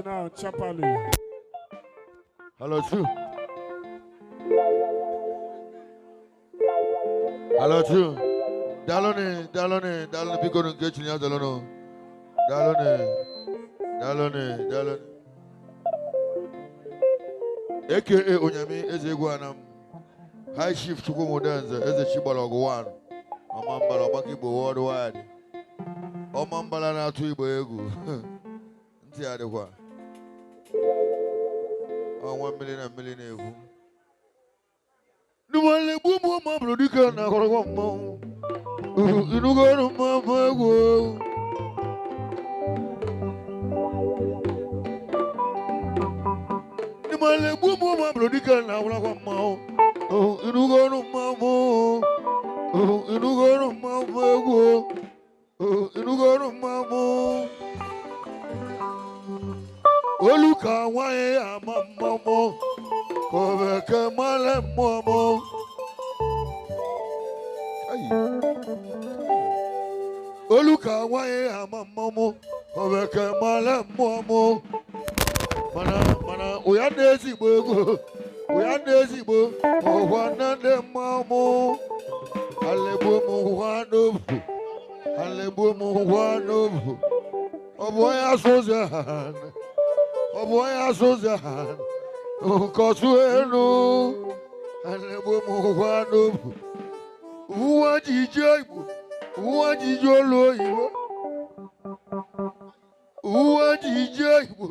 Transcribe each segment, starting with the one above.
Now, Chapali. Hello, two. Hello, two. Dalone, Dalone, Dalone, biko nu nke chiri ya Dalone. Dalone, Dalone, Dalone. AKA Onyami Eze Egwu Anam. High Chief Chukwumodenze, Eze Chigbalogu 1. Ọmambala Ọgbakọ Igbo worldwide. Ọmambala na-atụ Igbo egwu. Ntị adịkwa. Ọnwa mmiri na mmiri na-egwu. Ndụmọdụ egbu ụmụ ụmụ bụrụ dike na akọrọkọ mmanwụ. Inugo ọrụ mmanwụ egwu. Ndụmọdụ egbu ụmụ ụmụ bụrụ dike na akọrọkọ mmanwụ. Inugo ọrụ mmanwụ. Inugo ọrụ mmanwụ egwu. Inugo ọrụ mmanwụ. Olu ka nwanyị ama mmanwụ. Kòbèkè mọ́lẹ̀ mọ́mọ́. Olu ka nwanyị ama mmanwụ. Kòbèkè mọ́lẹ̀ mọ́mọ́. Mana mana ụya na-ezigbo ego. Ụya na-ezigbo ọkwa na ndị mmanwụ. Alegbu m ngwa n'obu. Alegbu m ngwa n'obu. Ọ bụ onye asụ ụzọ ha. Ọ bụ onye asụ ụzọ ha. Nkọtụ elu. Alegbu m ngwa n'obu. Uwe jije Igbo. Uwe jije olu oyibo. Uwe jije Igbo.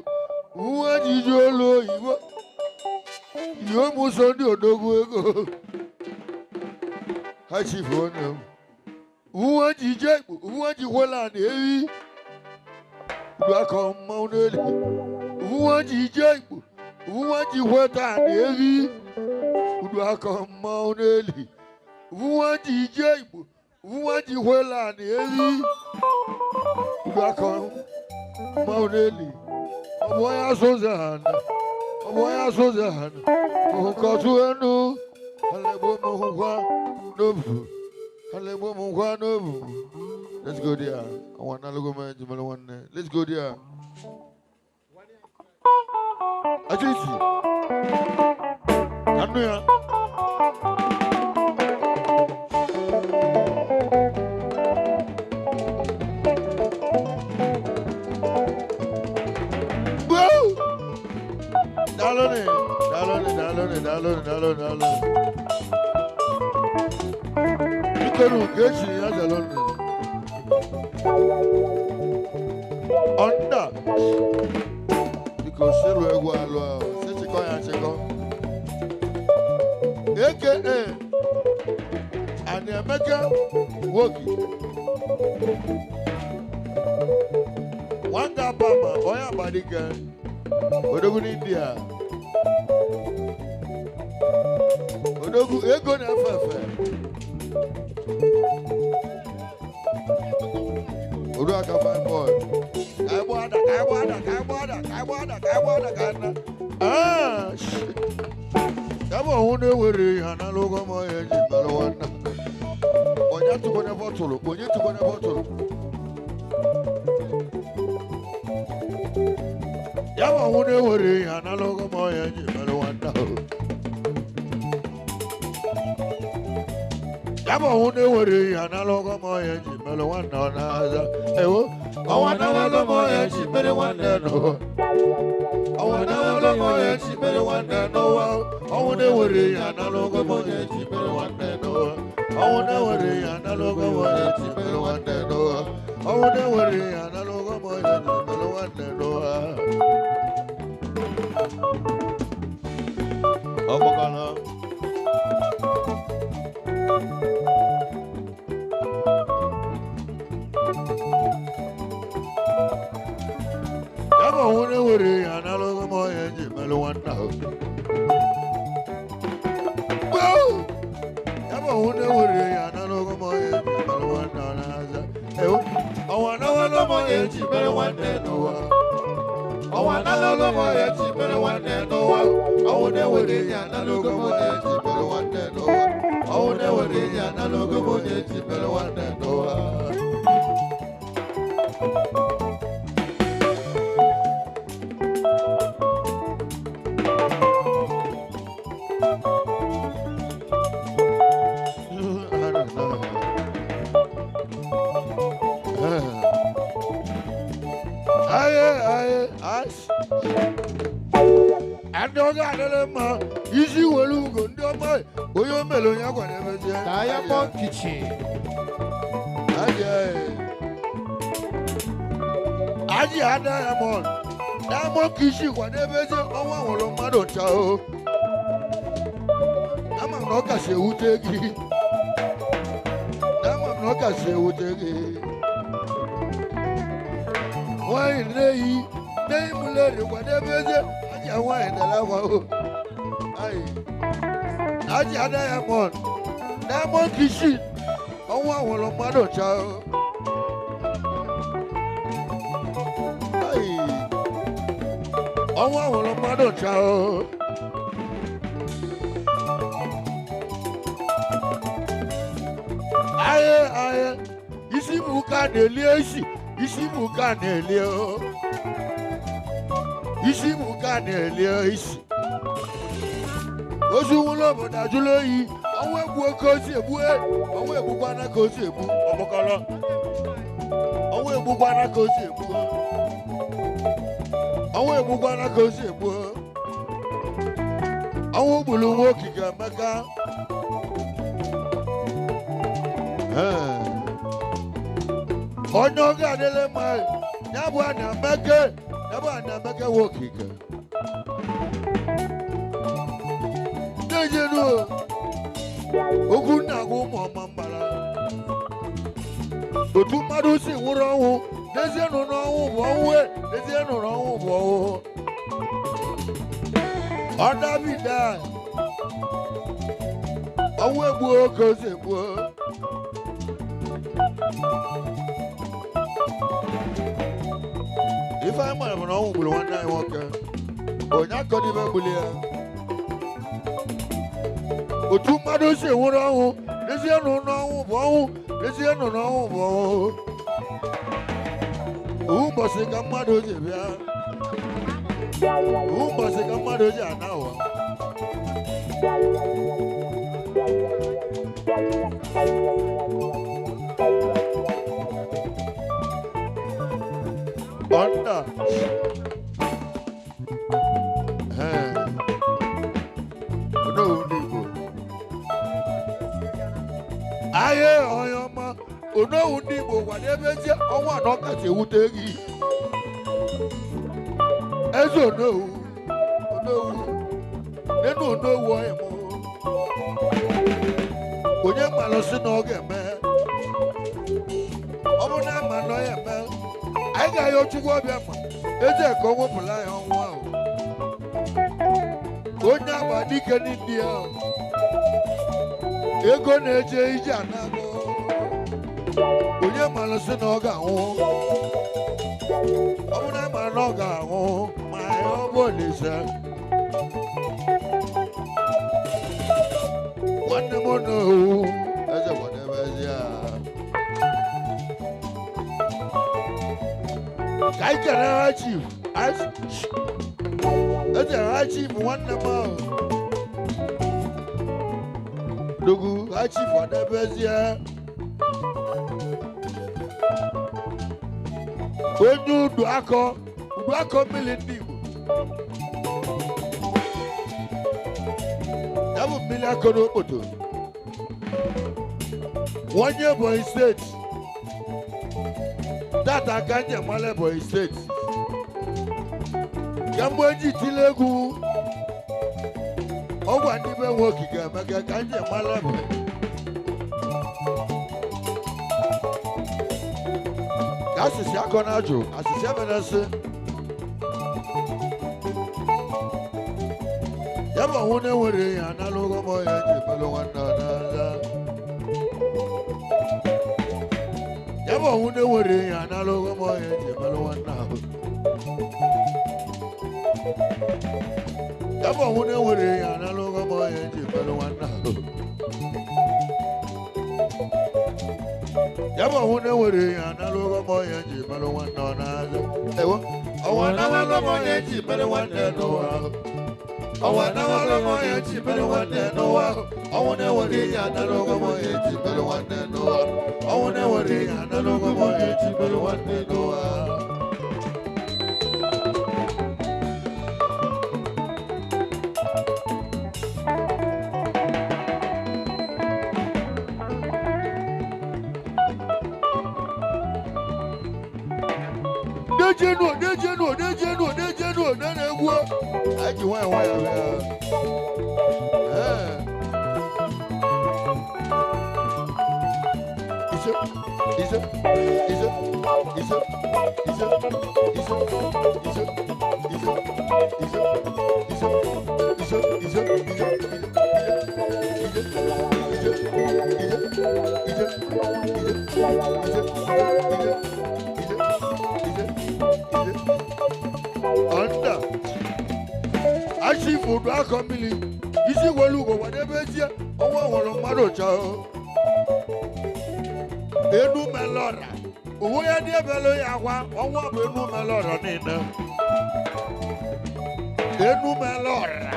Uwe jije olu oyibo. Ihe mụ so ndị odogwu ego. Ha chifu onye m. Uwe jije Igbo. Uwe jikwela na ewi. Udu aka mmanwụ n'elu. Uwe jije Igbo. Uwe jikweta na ewi. Udu aka mmanwụ n'elu. Uwe jije Igbo. Uwe jikwela na ewi. Udu aka mmanwụ n'elu. Ọ bụ onye asụ ụzọ ha na. Ọ bụ onye asụ ụzọ ha na. Nkọtụ enu. Alegbu m ngwa n'obu. Alegbu m ngwa n'obu. Let's go there. I want to go man, one. Let's go there. Ajiti. Kanu ya. Woo! Dalone, dalone, dalone, dalone, dalone, dalone. Biko nu nke chiri ya dalone. Onda. Biko silu egwu alụ ahụ. Si chịkọ ya chịkọ. AKA Ani Emeka Nwoke. Nwanga Bama, onye Abadike. Odogwu n'India. Odogwu ego na-efe efe. Oduaka fine boy. Ka anyị gbaa ada, ka anyị gbaa ada, ka anyị gbaa ada, ka anyị gbaa ada, ka anyị gbaa ada, ka anyị na. Ah, shit. Ya bụ ọnwụ na-ewere ihe n'ala ụgwọ ma ya eji mere nwanne. Onye tụkwana bọtụlụ, onye tụkwana bọtụlụ. Ya bụ ọnwụ na-ewere ihe n'ala ụgwọ ma ya eji mere nwanne. Ya bụ ọnwụ na-ewere ihe n'ala ụgwọ ma ya eji mere nwanne ọ na-aza. Ewo, ọnwa na-awalụ ma ya eji mere nwanne n'ụwa. Ọnwa na-awalụ ma ya eji mere nwanne n'ụwa. Ọnwụ na-ewere ihe n'ala ụgwọ ma ya eji mere nwanne n'ụwa. Ọnwụ na-ewere ihe n'ala ụgwọ ma ya eji mere nwanne n'ụwa. Ọnwụ na-ewere ihe n'ala ụgwọ ma ya eji mere nwanne n'ụwa. Ọgbakọla. Ya bụ ọnwụ na-ewere ihe n'ala ụgwọ ma ya eji mere nwanne ahụ. Gboo! Ya bụ ọnwụ na-ewere ihe n'ala ụgwọ ma ya eji mere nwanne ọ na-aza. Ewo, ọnwa na-awalụ ma ya eji mere nwanne n'ụwa. Ọnwa na-alụ ma ya eji mere nwanne n'ụwa. Ọnwụ na-ewere ihe n'ala ụgwọ ma ya eji mere nwanne n'ụwa. Ọnwụ na-ewere ihe n'ala ụgwọ ma ya eji mere nwanne n'ụwa. Ndị ọ ga-adịrị mma isi were ugo ndị ọma onye o mere onye akwadebezie. Diamond Kitchen. Ajị Diamond. Diamond Kitchen kwadebezie ọnwa nwụrụ mmadụ ncha o. Ama m na ọ kasị ewute gị. Ama m na ọ kasị ewute gị. Nwaanyị na-eyi nne m lere kwadebezie ajị nwaanyị dara akwa o. Ajị Diamond. Diamond Kitchen ọnwa nwụrụ mmadụ ncha o. Ọnwa nwụrụ mmadụ ncha o. Aye aye isi bụ ka na-eli esi isi bụ ka na-eli o. Isi bụ ka na-eli isi. Ozu nwụrụ obodo ajụla oyi ọnwa egbu oke osi egbu ọnwa egbukwana ka osi egbu ọmụkọrọ ọnwa egbukwana ka osi egbu ọnwa egbukwana ka osi egbu ọnwa gburu nwa okike Emeka. Onye ọ ga-adịrị mma ya bụ Anameke ya bụ Anameke nwa okike. Ejenu okwu nna gị ụmụ ọma mbara otu mmadụ si nwụrụ ọnwụ n'ezienụ n'ọnwụ bụ ọnwụ n'ezienụ n'ọnwụ bụ ọnwụ ọdabida ọnwụ egbuo oke ozi egbuo. Ife anyị mara bụ na ọnwụ gburu nwanne anyị nwoke onye akọdibe gbuli ya. Otu mmadụ si nwụrụ ọnwụ n'ezienụ n'ọnwụ bụ ọnwụ n'ezienụ n'ọnwụ bụ ọnwụ. Owu mbọsị ka mmadụ ji bịa owu mbọsị ka mmadụ ji ana ụwa. Ọ̀nà Onowu ndị Igbo. Aye onye ọma Onowu ndị Igbo kwadebezie ọnwa anọ kasị ewute gị. Eze Onowu Onowu nenu Onowu ọyị mụ onye mmalụ sị na ọ ga-eme ọ bụ na ama na ọ ya eme anyị ga-ayọ Chukwu ọbịa ma eze ka ọ wepụla ya ọnwụ ahụ. Onye agba dike n'indi ya ego na-eje ije anago onye mara sị na ọ ga-anwụ ọ bụ na mara na ọ ga-anwụ ma ya ọ bụ Olise. Nwanne m Onowu eze kwadebezi ya ka anyị kere ha chief eze ha chief nwanne m ahụ Dogu ha chief kwadebezie onye udu akọ mmiri ndị Igbo ya bụ mmiri akọ n'okpoto onye Ebonyi steeti tata ka njem mara Ebonyi steeti kemgbe eji tile egwu ọgwa ndị be nwe okike Emeka ka njem mara Ebonyi. Ka asịsị akọ na ajụ asịsị emenesị ya bụ ọnwụ na-enwere ya analụ ụgwọ ma ya eji melụ nwanne ọ n'ala. Ya bụ ọnwụ na-enwere ya analụ ụgwọ ma ya eji melụ nwanne ahụ. Ya bụ ọnwụ na-enwere ya analụ ụgwọ ma ya eji melụ nwanne ahụ. Ya bụ ọnwụ na-enwere ya analụ ụgwọ ma ya eji melụ nwanne ọ n'ala. Ewo ọnwụ analụ ụgwọ ma ya eji melụ nwanne n'ụwa ahụ. Ọnwụ analụ ụgwọ ma ya eji melụ nwanne n'ụwa ahụ. Ọnwụ na-enwere ya analụ ụgwọ ma ya eji melụ nwanne n'ụwa. Ọnwụ na-enwere ya analụ ụgwọ ma ya eji melụ nwanne n'ụwa. Dejenu dejenu dejenu dejenu na-egwu anyị ji nwayọ nwayọ bịa. Ee. Ise ise ise ise ise ise ise ise ise ise ise ise ise ise ise ise ise ise ise anda achifu udu akọ mmiri isi welu ugo wadebe ezie ọnwa hụrụ mmadụ chọọ enu melọra uwe ya dị ebelu ya akwa ọnwa bụ enu melọra niile enu melọra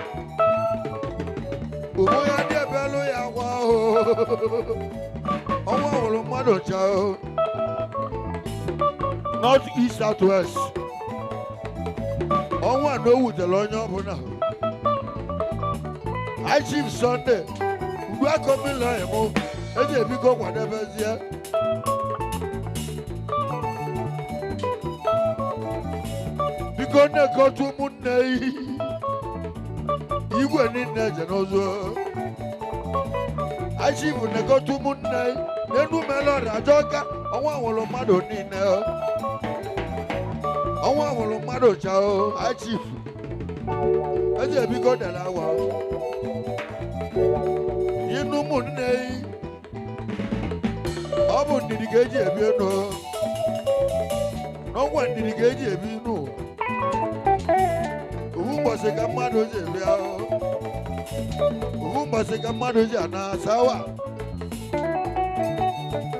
uwe ya dị ebelu ya akwa ọnwa hụrụ mmadụ chọọ North East South West ọnwa na o wutere onye ọbụla. High Chief Sunday udu akọ mmiri ọhịa mụ eji ebiko kwadebezie biko na-ekotu ụmụnne igwe niile eje n'ụzọ. High Chief na-ekotu ụmụnne n'enu melọrọ ajọ ọka ọnwa nwụrụ mmadụ niile ọnwa nwụrụ mmadụ chao. High Chief eji ebiko dara awa inú ụmụnne ọ bụ ndidi ka eji ebi enu n'ọnwa ndidi ka eji ebi enu owu mbọsị ka mmadụ ji ebi ahụ owu mbọsị ka mmadụ ji ana asawa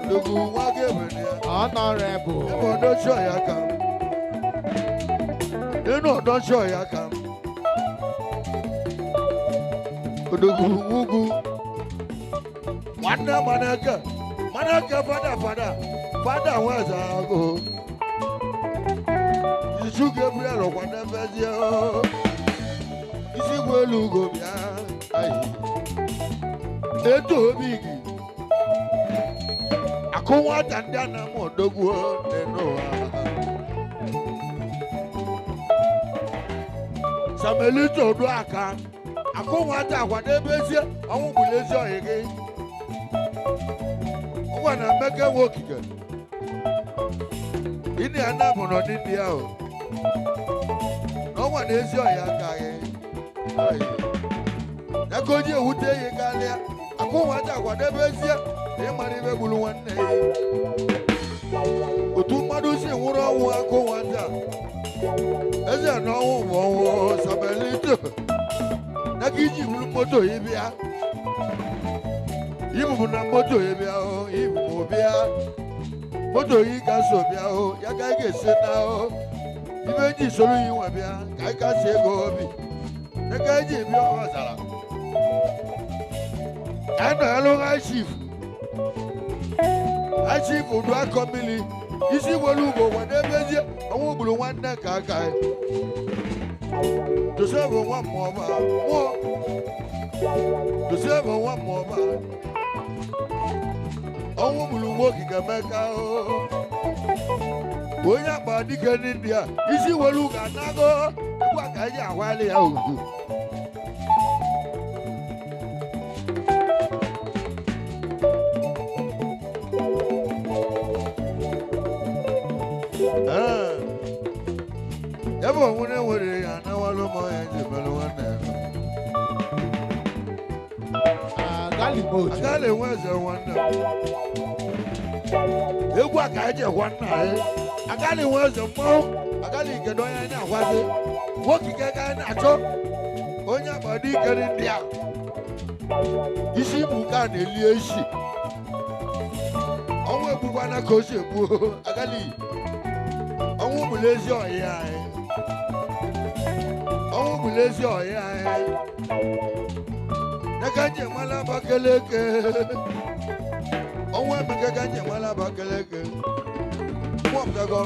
ndogwu nwa ga-ebere ya. Honorable. Ebe ọdọchi ọya ka nínú ọdọchi ọya ka odogwu ugwu nwanne maneke maneke fada fada fada nwa eze agụ isu Gabriel kwadebezie isi gwu elu ugo bịa ayi eto obi gị akụ nwata ndị a na-amụ odogwu n'ụwa Samuelito Oduaka akụ nwata kwadebezie ọnwụ gbulezi ọyị gị ngwa na mmeke nwe okike ịnị ya na mụrụ n'India o n'ọnwa na ezi ọyị aka gị ya ka o ji ewute ihe karịa akụ nwata kwadebezie na ịmara ibe gburu nwanne ya otu mmadụ si nwụrụ ọnwụ akụ nwata eze na ọnwụ bụ ọnwụ Samuelito ya ka iji buru moto ya bịa ibubu na moto ya bịa o ibubu bịa moto yi ka so bịa o ya ka anyị ga-esi na o ibe ji soro yi nwe bịa ka anyị ka si ego obi ya ka anyị ji bịa ọzara ka anyị nọ elu high chief high chief udu akọ mmiri isi welu ugo kwadebezie ọnwụ gburu nwanne ka aka ya Joseph nwa mmụọba mmụọ Joseph nwa mmụọba ọnwụ gburu nwa okike meka onye akpa dike n'India isi welu ugo anago egwu a ka anyị akwali ya ugwu. Ebe onwere nwere ya anawalụ m ọya ji melụ nwanne ya. Agali Mojo. Agaghị enwe eze nwanne m. Egwu a ka anyị ji ekwa nna anyị. Agaghị enwe eze mmanwụ. Agaghị ikedo onye anyị na-akwazi. Nwoke ka anyị na-achọ. Onye agbado ikere ndị a. Isi bụ nke a na-eli esi. Ọnwụ egbukwana ka o si egbu. Agaghị. Ọnwụ gburu ezi ọyị anyị. Ọnwụ gburu ezi ọyị anyị. Neka nje nwala Abakaliki. Ọnwụ emeka ka nje nwala Abakaliki. Nwa m gago.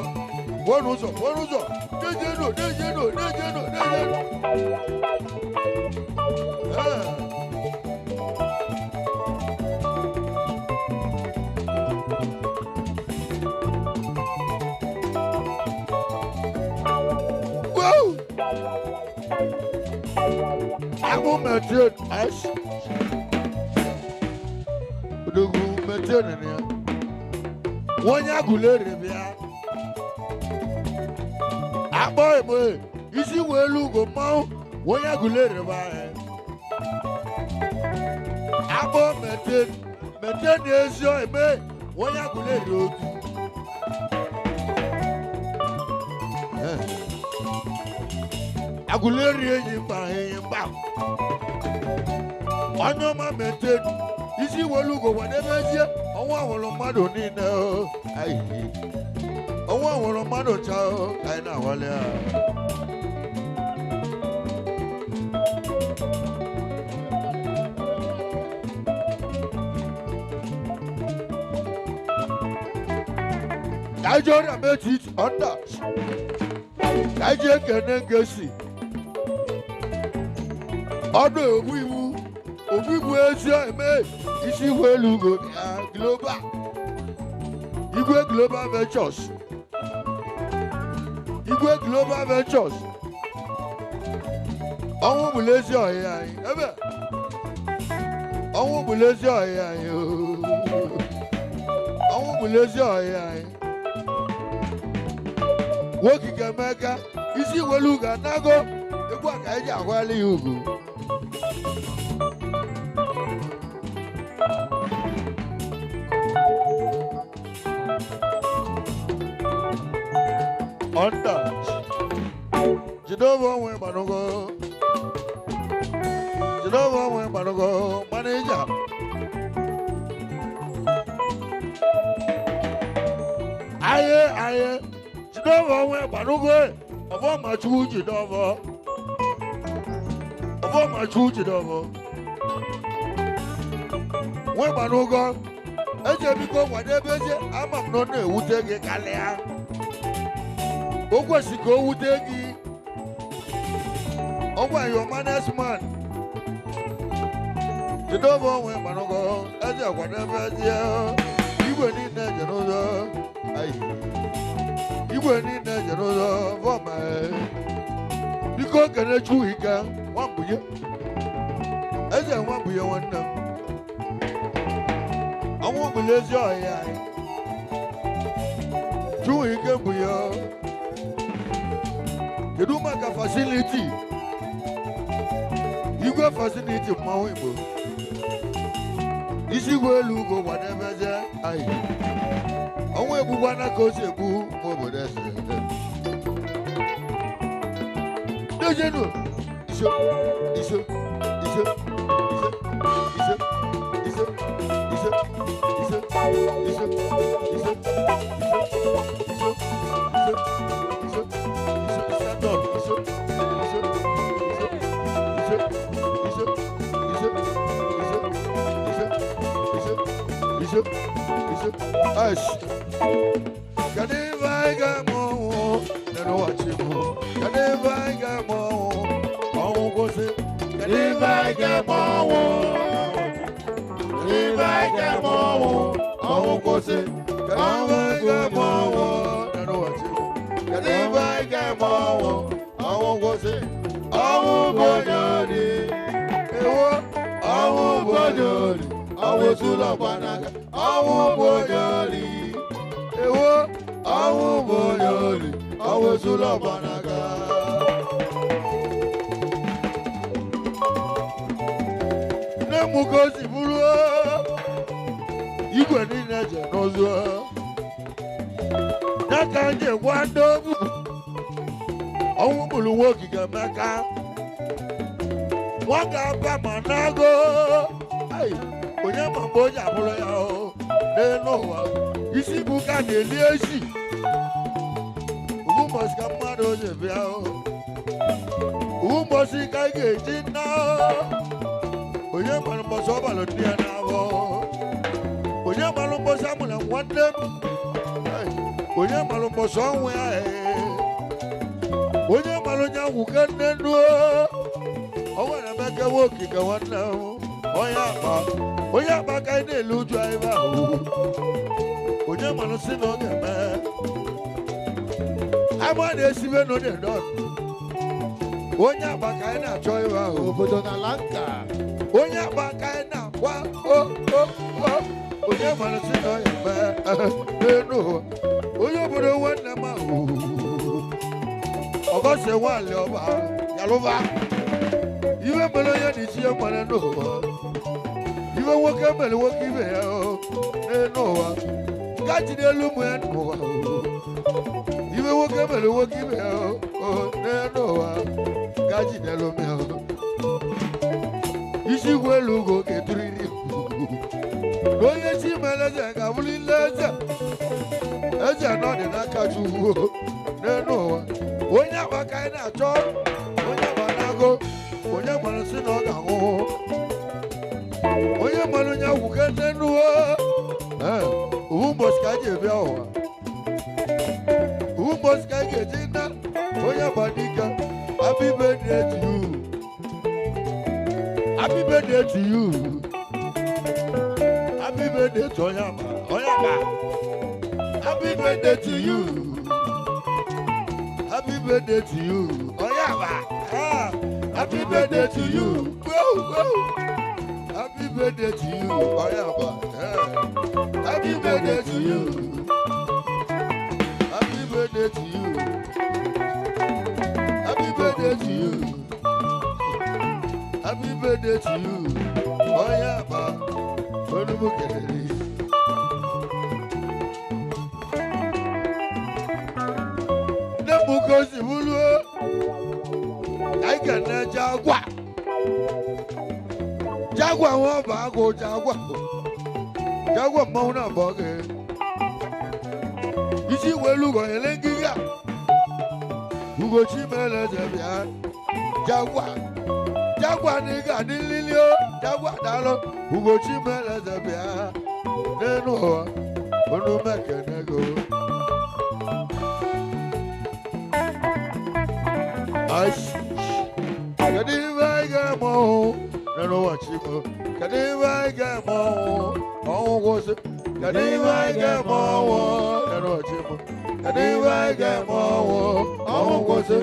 Pụọ n'ụzọ, pụọ n'ụzọ. Dejenu, dejenu, dejenu, dejenu. Ee. Akpụ metin s odogwu metin na ya. Onye Agụleri bịa. Akpọ egbe isi wee elu ugo mmanwụ onye Agụleri bụ anyị. Akpọ metin metin na ezi eme onye Agụleri otu. Agụleri enyi mba enyi mba. Onye ọma metin isi welu ugo gwadebezie ọnwa hụrụ mmadụ niile o. Ayi. Ọnwa hụrụ mmadụ cha o, ka anyị na-awali ha. Ka anyị jee ọrịa metiti ọnda. Ka anyị jee kene ngesi. Ọdụ ogbu iwu ogbu iwu ezi eme isi igwe elu ugo ya global. Igwe Global Ventures. Igwe Global Ventures. Ọnwụ bụ lezi ọhịa anyị. Ebe ọnwụ bụ lezi ọhịa anyị. Ooo. Ọnwụ bụ lezi ọhịa anyị. Nwoke Emeka isi welu ugo anago egwu a ka anyị ji akwali ya ugwu. Ọnda jide onwe gbanugo jide onwe gbanugo manija. Aye aye jide onwe gbanugo ọfọ machu jide ọfọ ọfọ machu jide ọfọ nwe gbanugo eje biko kwadebe eje ama m na ọ na-ewute gị karịa. O kwesịrị ka o wute gị. Ọ gwa your mannes man. Jide ọbụ onwe gbanugo eze kwadebe eje igwe niile je n'ụzọ. Ayi. Igwe niile je n'ụzọ vọma. Biko kene Chukwuka nwambunye eze nwambunye nwanne m. Ọnwụ bụla ezi ọhịa anyị. Chukwuka mbunye. Kedu maka fasiliti? Igwe fasiliti mmanwụ Igbo. Isi igwe elu ugo gwadebeze anyị. Ọnwụ egbukwana ka o si egbu ma obodo eze. Dejenu iso iso iso iso iso iso iso iso iso iso iso iso iso iso stand up iso iso iso iso iso iso iso iso iso iso ice. Kedu ife anyị ga-eme ọnwụ n'ụwa Chukwu? Kedu ife anyị ga-eme ọnwụ ọnwụ kwụsị? Kedu ife anyị ga-eme ọnwụ? Kedu ife anyị ga-eme ọnwụ ọnwụ kwụsị? Kedu ife anyị ga-eme ọnwụ n'ụwa Chukwu? Kedu ife anyị ga-eme ọnwụ ọnwụ kwụsị? Ọnwụ bụ onye ori. Ewo ọnwụ bụ onye ori. Ọnwụ esula ọgba n'aka. Ọnwụ bụ onye ori. Ewo ọnwụ bụ onye ori. Ọnwụ esula ọgba n'aka. Nne m ka o si bụrụ igwe niile je n'ụzọ. Ya ka m ji gwa ndị ogbu ọnwụ gburu nwa ogige Emeka. Nwa ga-aba ma nago. Ai, onye ma mgbe o ji abụrụ ya o n'elu ụwa. Isi bụ ka na-eli ezi. Ubu mbọsị ka mmadụ ji bịa o. Ubu mbọsị ka ị ga-eji nna o. Onye mara mbọsị ọ balụ ndị ya n'abọ. Onye mara mbọsị amụrụ nwanne m. Ai, onye mara mbọsị ọnwụ ya ee. Onye mara onye ahụ ke nne nnu o. Ọ nwere Emeka nwa okike nwanne m. Onye akpa onye akpa ka anyị na-ele uju anyị ebe ahụ. Onye mara sị na ọ ga-eme. Ama na-esibe na ọ na-ede ọnụ. Onye agba ka anyị na-achọ ịwa ahụ. Obodo na Lanka. Onye agba ka anyị na-akwa o o o. Onye mara sị na ọ ya mee n'elu ụwa. Onye obodo nwanne m ahụ. Ọgọsị nwaanyị ọba yalụba. Iwe mere onye na ichi ya mara n'ụwa. Iwe nwoke mere nwoke ibe ya o n'elu ụwa. Ka jide elu ụmụ ya n'ụwa o. Iwe nwoke mere nwoke ibe ya o n'elu ụwa. Ka jide elu ụmụ ya o. Isi igwe elu ugo ga-eturiri. Na onye chi mere eze ga-abụrụ ile eze. Eze nọ dị n'aka Chukwu o n'elu ụwa. Onye agba ka anyị na-achọ, onye agba na-agụ, onye gbara sị na ọ ga-anwụ. Onye mara onye agwụke n'enu o. Ee, owu mbọsị ka anyị ga-ebịa ụwa. Owu mbọsị ka anyị ga-eji na onye agba n'ike. Happy birthday to you. Happy birthday to you. Happy birthday to onye agba. Onye agba. Happy birthday to you. Happy birthday to you. Onye agba. Ah, happy birthday to you. Whoa, whoa. Happy birthday to you. Onye agba. Eh. Happy birthday to you. Happy birthday to you. Happy birthday to you. Happy birthday to you. Onye agba. Onugbu kelere. Nne m ka o si bụrụ anyị ga na jagwa. Jagwa nwa bụ agụ jagwa. Jagwa mmanwụ na abụọ gị. Isi welu ugo ele ngịga. Ugochi mere eze bịa. Jagwa. Jagwa na ị ga-adị nlili o. Jagwa daalụ. Ugochi mere eze bịa. N'elu ụwa. Unu mekene go. Ash. Kedu ife anyị ga-eme ọnwụ n'elu ụwa Chimo? Kedu ife anyị ga-eme ọnwụ? Ọnwụ kwụsị. Kedu ife anyị ga-eme ọnwụ n'elu ụwa Chimo? Kedu ife anyị ga-eme ọnwụ? Ọnwụ kwụsị.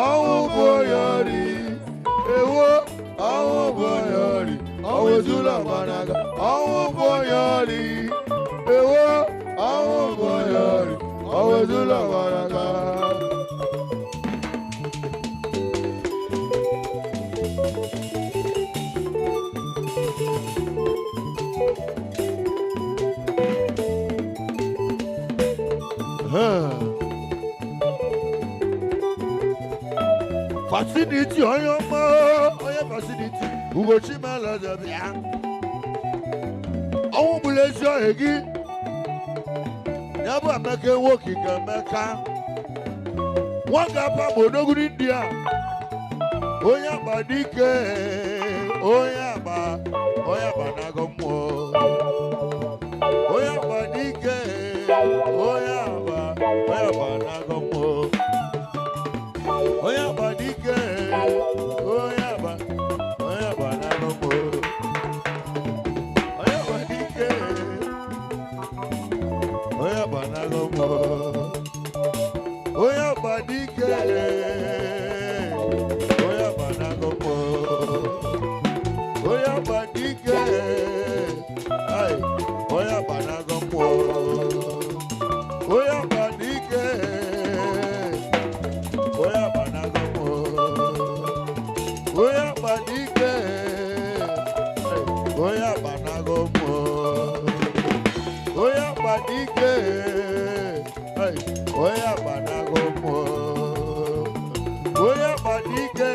Ọnwụ bụ onye ori. Ewo, ọnwụ bụ onye ori. Ọnwụ ezula ọgbanaga. Ọnwụ bụ onye ori. Ewo, ọnwụ bụ onye ori. Ọnwụ ezula ọgbanaga. Facility onye ọma onye facility Ugochi mere eze bịa. Ọnwụ gburu ezi ọhịa gị. Ya bụ Emeka nwoke ka Emeka. Nwa ga-apa ma odogwu India. Onye agba dike, onye agba, onye agba na-agọ mmụọ. Onye agba dike, onye agba, onye agba na-agọ mmụọ. Onye agba dike, onye agba, onye agba na-agọ mmụọ. Onye agba dike, onye agba na-agọ mmụọ. Onye agba dike, onye agba na-agọ mmụọ. Onye agba dike, ai, onye agba na-agọ mmụọ. Onye agba dike, onye agba na-agọ mmụọ. Onye agba dike, ai, onye agba na-agọ mmụọ. Onye agba dike, ai, onye agba na-agọ mmụọ. Onye agba dike,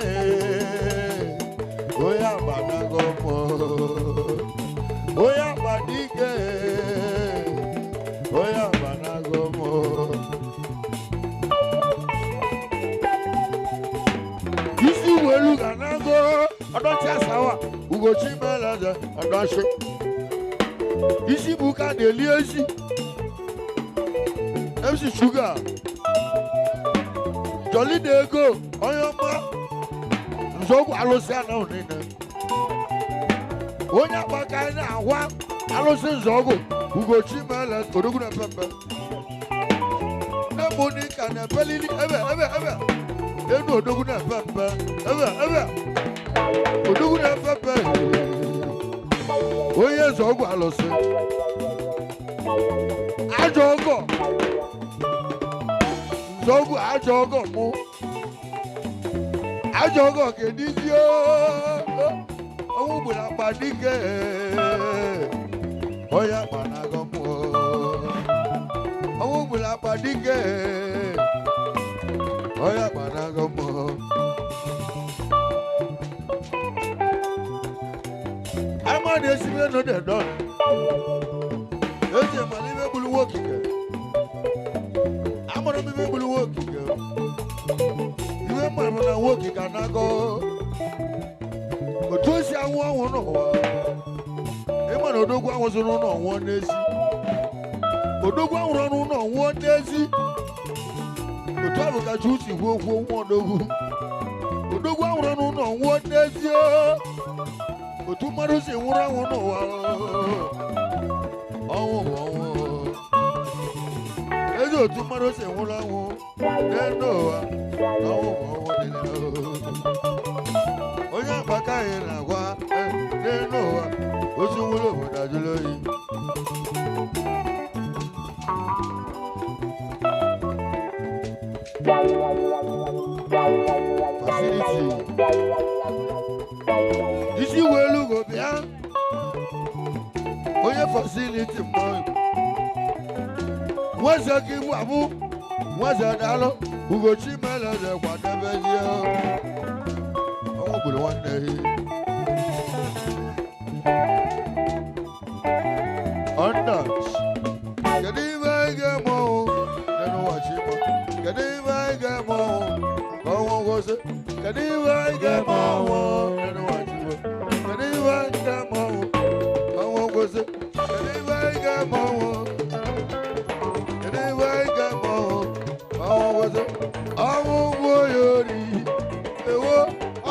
onye agba na-agọ mmụọ. Onye agba dike, onye agba na-agọ mmụọ. Isi welu ga na-agọ ọdọchi asawa Ugochi mere eze ọdọchi. Isi bụ ka na-eli ezi. MC Sugar. Jolly na ego onye ọma nzọụkwụ alụsị anahụ niile. Onye akpaka anyị na-agwa alụsị nzọụkwụ Ugochi mere odogwu na pempe. Nne m n'ịka na-ebelili ebe ebe ebe. Enu odogwu na-efe mpe. Ebe ebe odogwu na-efe mpe. Onye eze ọgwụ alụsị. Ajọ ọgọ. Nzọgwụ ajọ ọgọ mụ. Ajọ ọgọ kedu isi ọnwụ gburu akpa dike. Onye akpa na-agọ mmụọ. Ọnwụ gburu akpa dike. Onye akpa na-agọ mmụọ. Ama na-esibe nọ dị dọn. Eji mara ibe gburu nwa okike. Amara m ibe gburu nwa okike. Ibe mara m na nwa okike anago. Otu o si anwụ anwụ n'ụwa. Ịma na odogwu anwụziri ụlọ nwụọ n'ezi. Odogwu anwụrụ n'ụlọ nwụọ n'ezi. Otu ahụ ka Chukwu si kwuo okwu nwa odogwu. Odogwu anwụrụ n'ụlọ nwụọ n'ezi. Otu mmadụ si nwụrụ anwụ n'ụwa. Ọnwụ bụ ọnwụ. Ezi otu mmadụ si nwụrụ anwụ n'elu ụwa. Ọnwụ bụ ọnwụ niile. Onye akpaka anyị na-agwa n'elu ụwa. Ozu nwụrụ obodo ajụla oyi. Facility. Isi welu go bịa. Onye facility mmanwụ. Nweze ka igbu abụ. Nweze daalụ. Ugochi meleze kwadebezie. Ọnwụ gburu nwanne ya. Ọndọch. Kedu ibe anyị ga-eme ọnwụ n'elu ụwa Chima? Kedu ibe anyị ga-eme ọnwụ ka ọnwụ kwụsị? Kedu ibe anyị ga-eme ọnwụ n'elu ụwa Chima? Kedu ibe anyị ga-eme ọnwụ ka ọnwụ kwụsị? Kedu ibe anyị ga-eme ọnwụ? Kedu ibe anyị ga-eme ọnwụ ka ọnwụ kwụsị? Ọnwụ bụ onye ori. Ewo,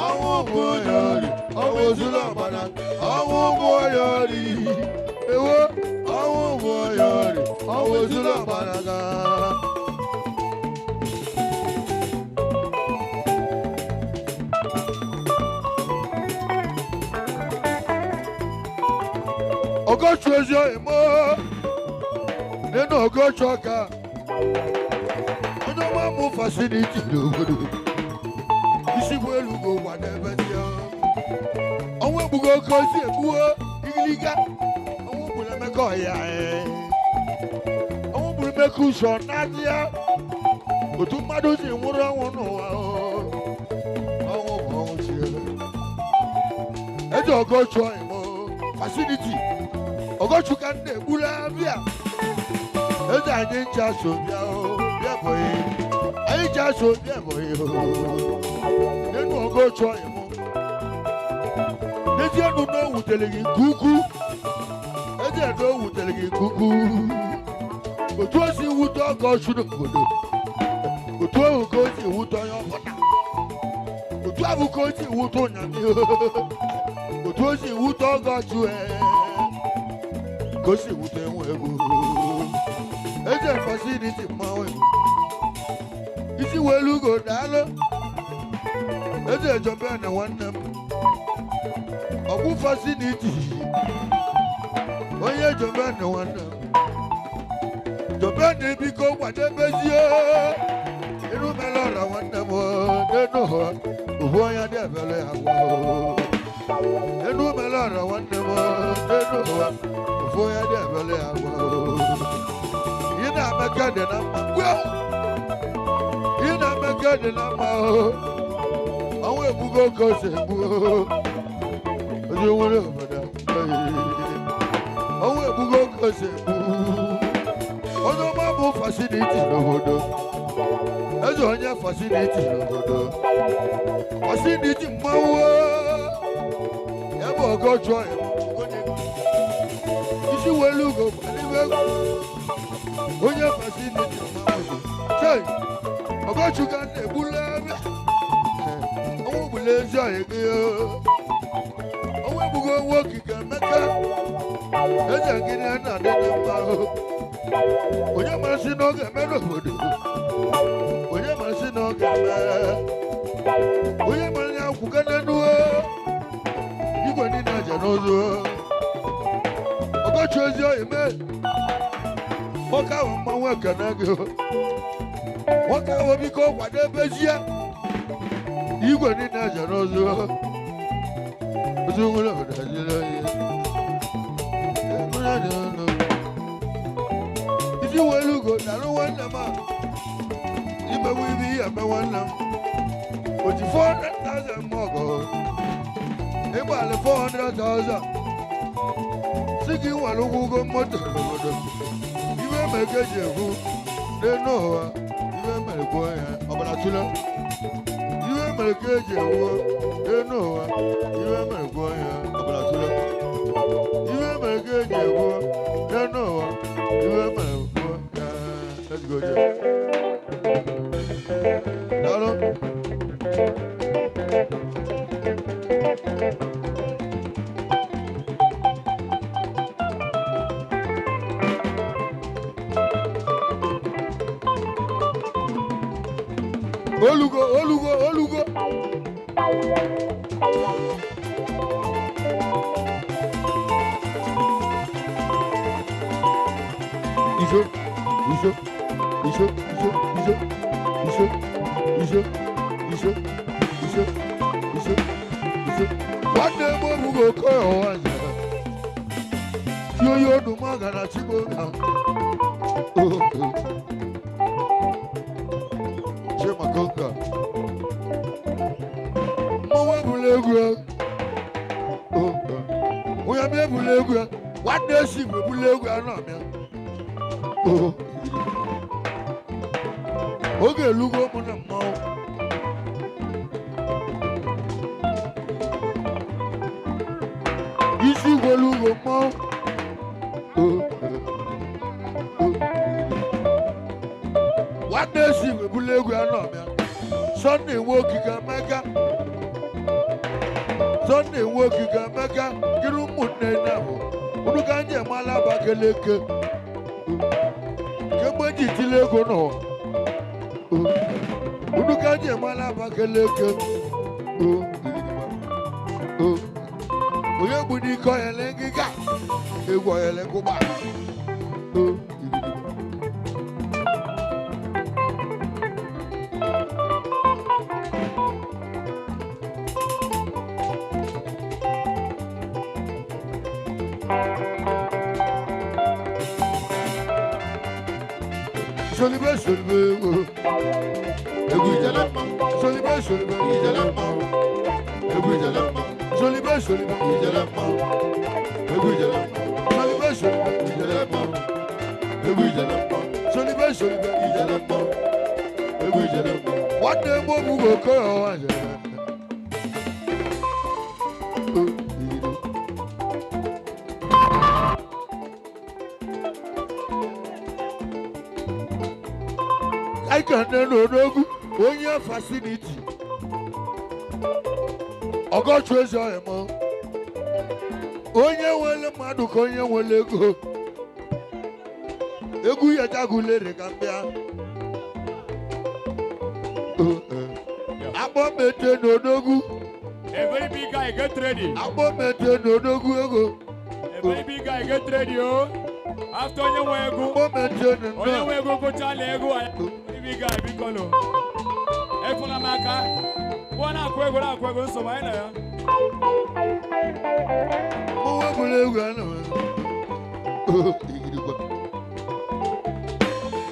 ọnwụ bụ onye ori. Ọnwụ ezuru ọbara. Ọnwụ bụ onye ori. Ewo, ọnwụ bụ onye ori. Ọnwụ ezuru ọbara ga. Ọgọchụ ezi oyi mọ nínú ọgọchụ ọka. Onye ọma mụ fasiliti n'obodo. Isi bụ elu go gwa n'ebe dị ya. Ọnwụ egbugo oke osi egbuo igiliga. Ọnwụ gburu Emeka ọhịa. Ọnwụ gburu Emeka ụzọ n'adị ya. Otu mmadụ si nwụrụ ọnwụ n'ụwa. Ọnwụ bụ ọnwụ chi. Eji ọgọchụ ọyị mọ fasiliti. Ọgọchụ ka nne egbula abịa. Eze anyị ncha so bịa o, bịa bọyị. Anyị ncha so bịa bọyị o. Nínú ọgọchụ ọyị mọ. N'ezie nụ na o wutere gị nke ukwuu. Eze na o wutere gị nke ukwuu. Otu o si wute ọgọchụ n'obodo. Otu ahụ ka o si wute onye ọbụla. Otu ahụ ka o si wute ụnyamị. Otu o si wute ọgọchụ ee. Ka o si wute nwa egwu. Eze fasiliti mmanwụ egwu. Isi welu ugo daalụ. Eze Jọben nwanne m. Ọgwụ fasiliti. Onye Jọben nwanne m. Jọben biko kwadebezie. Irumela ọra nwanne m n'enu ụwa. Ofu onye dị ebele ya gwụ. Irumela ọra nwanne m n'enu ụwa. Ofu onye dị ebele ya gwụ. Ị na-emeka dị na mma. Ị na-emeka dị na mma. Ọnwụ egbugo ka o si egbu. Onye nwere obodo. Ọnwụ egbugo ka o si egbu. Onye ọma bụ fasiliti n'obodo. Eze onye fasiliti n'obodo. Fasiliti mmanwụ. Ya bụ ọgọchụ isi welu ugo gbalibe egwu. Onye fasiliti mmanwụ. Chei, ọgọchụ ka na-egbula ebe. Ọnwụ gbula ezi ọyị gị. Ọnwụ egbugo nwa okike Emeka. Eze gịnị na adị na mma. Onye masị na ọ ga-eme n'obodo. Onye masị na ọ ga-eme. n'ụzọ. Ọgọchi ezi oyi mee. Nwoke ahụ mmanwụ ekene gị. Nwoke ahụ biko kwadebezie. Igwe niile eze n'ụzọ. Ozu nwere obodo ajiri oyi. Isi welu ugo na-alụ nwanne m a. Imewu ibe ihe eme nwanne m. Oji 400,000 mọgọ. Ịgbalị 400,000. Si gị nwere ụgwọ ụgwọ moto n'obodo. Iwe mere ka eji ekwu n'elu ụwa. Iwe mere kwuo ya ọbara tụle. Iwe mere ka eji ekwu n'elu ụwa. Iwe mere kwuo ya ọbara tụle. Iwe mere ka eji ekwu n'elu ụwa. Iwe mere kwuo ya. Let's go there. Daalụ. Olugo, olugo, olugo. Iso, iso, iso, iso, iso, iso, iso, iso, iso, iso, iso. Nwanne m obugo okoye ụwa nze. Tí ó yóò dùn mọ́ gàrà tí mo gà. Ṣé màkàǹkà? Mmanwụ ebula egwu ya. Onye m ebula egwu ya. Nwanne esi bụ ebula egwu ya nọ m ya. Oge elugo mụ na mmanwụ. Isi gwelu ugo mmanwụ. Nwanne esi bụ ebula egwu ya nọ m ya. Sunday nwe okike Emeka. Sunday nwe okike Emeka. Gịrị ụmụnne nne bụ. Unu ka anyị emala Abakaliki. Kemgbe eji tile ego n'ụwa. Unu ka anyị emala Abakaliki. Onye bụ n'ike ọyele ngịga. Egwu ọyele ngụgba. Solibe, solibe, egwu ijele mma. Solibe, solibe, ijele mma. Egwu ijele mma. Solibe, solibe, ijele mma. Egwu ijele mma. Solibe, solibe, ijele mma. Egwu ijele mma. Solibe, solibe, ijele mma. Egwu ijele mma. Nwanne m obugo okoye ụwa nze. I can n'odogwu onye fasiniti ọgọchụ eze ọhịa m onye nwere mmadụ ka onye nwere ego egwu ya jagulere ka m bịa akpọ mete n'odogwu. A very big guy, get ready. Akpọ mete n'odogwu ego. A very big guy, get ready, oh. After onye nwe ego. Akpọ mete n'odogwu. Onye nwe ego gụchala ego. Big guy, big color. Efuna maka. Bwana akwego na akwego nsogbu anyị na ya. Mmanwụ ebula egwu anọ.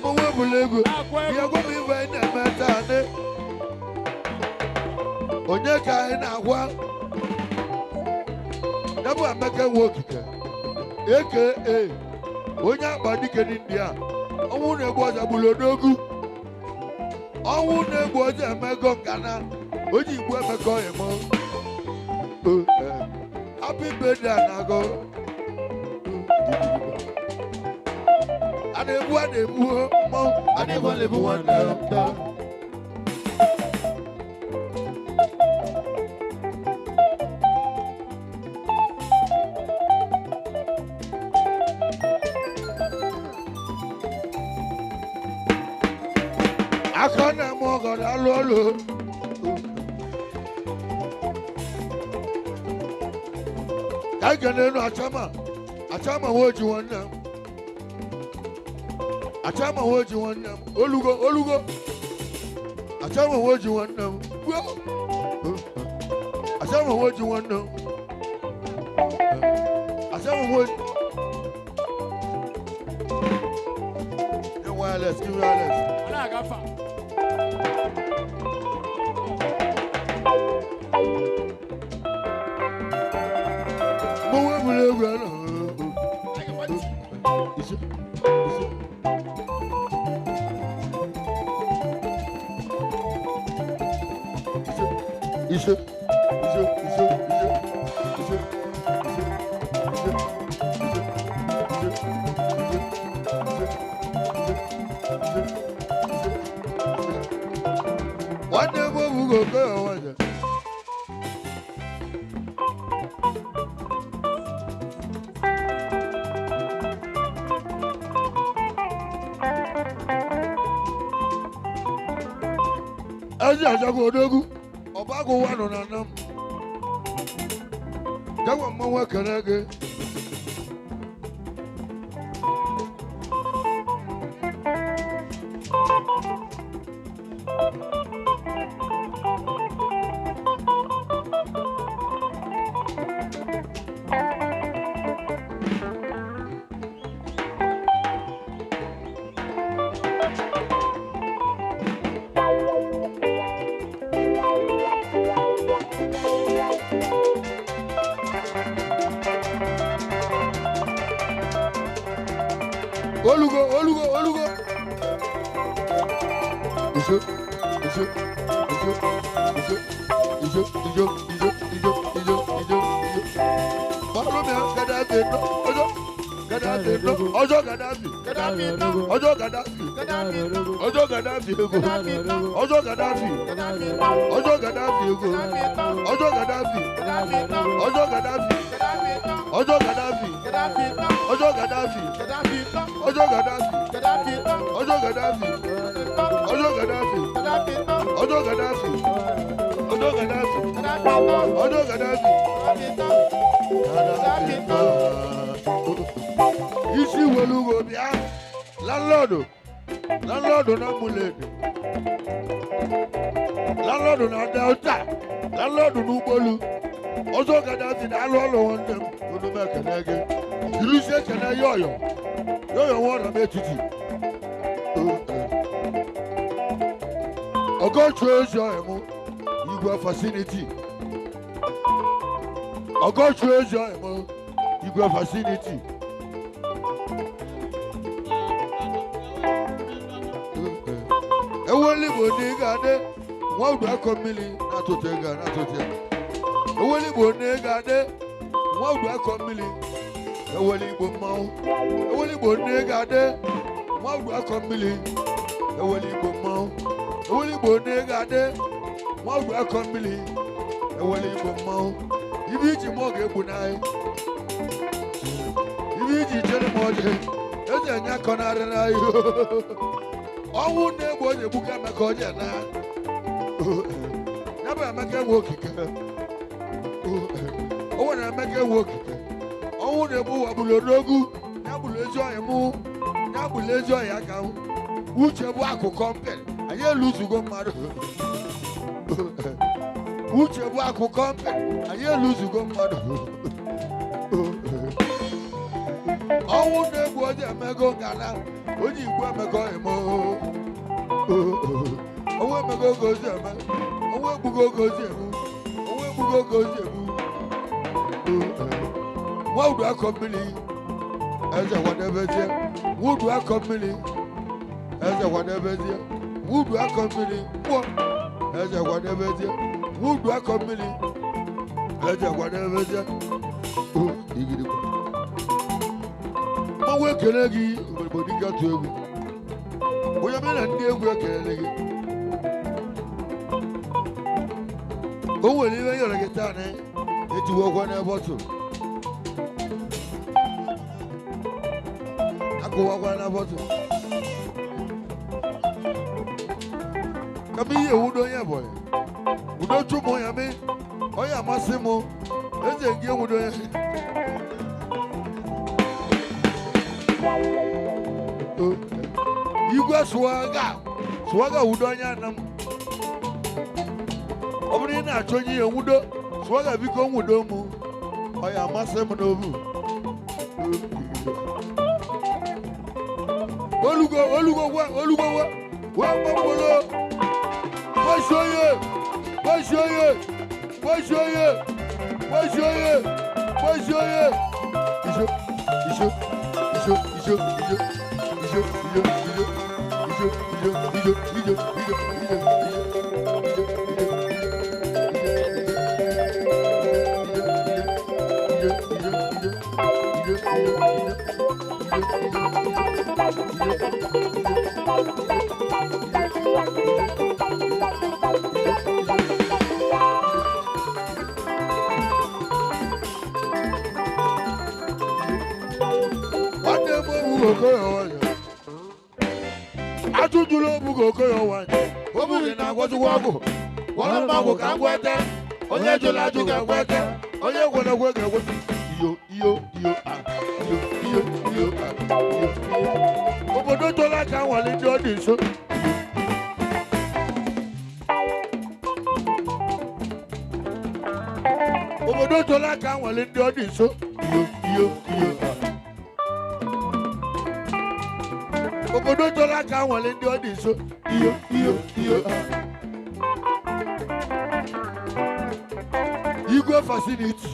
Mmanwụ ebula egwu. Ya gwa m ibe anyị na-eme taa ne. Onye ka anyị na-agwa? Ya bụ Emeka nwe okike. Aka onye akpa dike n'India. Ọnwụ na-egbu ọzọ gburu odogwu. Ọnwụ na-egbu ọzọ emego nkana. O ji igbu Emeka ọyị m. Happy birthday anago. A na-egbu mmọnwụ. A na-egbu na-egbu nwanne m. Aka na-eme ọgọ na-alụ ọlụ. Ka Aga n'elu achama. Achama nwoji nwanne m. Achama nwoji nwanne m. Olugo olugo. Achama nwoji nwanne m. Achama nwoji nwanne m. Achama nwoji. Give wireless, give wireless. Ọ na-agafe. Mmanwụ egwuregwu a nọ. Ise, ise. Ise, ise, ise, ise, ise, ise, ise, ise, ise, ise, ise, ise, ise. Nwanne m obugo oke ọnwaje. Ezi achakwa odogwu ọbagụ ụwa nọ na nna m. Jagwa mmanwụ ekele gị. Olugo olugo olugo. Ise ise ise ise ise ise ise ise ise ise ise. Báwo Gaddafi nọ ọjọ́ Gaddafi nọ ọjọ́ Gaddafi ọjọ́ Gaddafi ọjọ́ Gaddafi ego ọjọ́ Gaddafi ọjọ́ Gaddafi ego ọjọ́ Gaddafi ọjọ́ Gaddafi ọjọ́ Gaddafi ọjọ́ Gaddafi ọjọ́ Gaddafi ọjọ́ Gaddafi ọjọ́ Gaddafi ọjọ́ Gaddafi ọjọ́ Gaddafi ọjọ́ Gaddafi Gaddafi isi welugo bịa landlord landlord na Muledi landlord na Delta landlord n'ụgbọelu ọzọ Gaddafi na-alụ ọlụ nwanne m unu m ekene gị ilusi ekene yọyọ yọyọ nwa ọrọ m etiti ọgọchu ezi ọhịa mụ igwe fasiniti ọgọchu ezi ọhịa mụ igwe fasiniti eweli bụ na ị ga-adị nwa udu akọ mmiri na-atụtụ ego na-atụtụ ya eweli bụ na ị ga-adị nwa udu akọ mmiri eweli igbo mmanwụ eweli igbo na ị ga-adị nwa udu akọ mmiri eweli igbo mmanwụ eweli igbo na ị ga-adị nwa udu akọ mmiri eweli igbo mmanwụ ibe iji mụọ ga-egbu n'anyị ibe iji chere m ọjị eze enye akọ narị n'anyị ọnwụ na-egbu onye egbuka Emeka onye na ya bụ Emeka enwe okike o nwere Emeka enwe okike ọnwụ na-egbu ụwa gburu odogwu ya gburu ezi ọhịa mụ ya gburu ezi ọhịa aka m uche bụ akụkọ mpe anyị eluzugo mmadụ uche bụ akụkọ mpe anyị eluzugo mmadụ ọnwụ na-egbu onye emego ngana onye igbo emego eme ọnwụ emego oge ozi eme ọnwụ egbugo oge ozi egbu ọnwụ egbugo oge ozi egbu nwa udu akọ mmiri eze kwadebezie nwa udu akọ mmiri eze kwadebezie nwa udu akọ mmiri mkpọ eze kwadebezie nwa udu akọ mmiri eze kwadebezie igirigbo mmanwụ ekele gị obodo dịka tụ egwu onye mere na ndị egwu ekelele gị o nwere ihe nyere gị taa na etiwekwa n'ebe ọtụ akụwakwa na bọtụ kama ihe ewudo onye Ebonyi udo chụmụ ya mi onye amasị m Eze gị enwudo ya. Igwe swaga swaga wudo anya na m. Ọ bụrụ ị na-achọ onye ihe nwudo swaga biko nwudo m. Ọ ya amasị m n'obu. Olugo olugo wa olugo wa wa gbọgbọlọ. Wọ́ṣọ́yè wọ́ṣọ́yè wọ́ṣọ́yè wọ́ṣọ́yè wọ́ṣọ́yè. Iṣó iṣó iṣó iṣó iṣó iṣó iṣó iṣó iṣó iṣó iṣó iṣó iṣó iṣó. Ajụjụla obu ka okoye nwanyị obughị na-agwọchukwu ọgwụ gwọrọ m ọgwụ ka m gwete onye jụrụ ajụ ga-egwete onye gwere egwe ga-egwete iyo iyo iyo a iyo iyo iyo a iyo iyo obodo tola ka nwale ndị ọ dị nso. Obodo tola ka nwale ndị ọ dị nso iyo iyo iyo a. Obodo tola ka nwale ndị ọ dị nso iyo iyo iyo a. Igwe facility.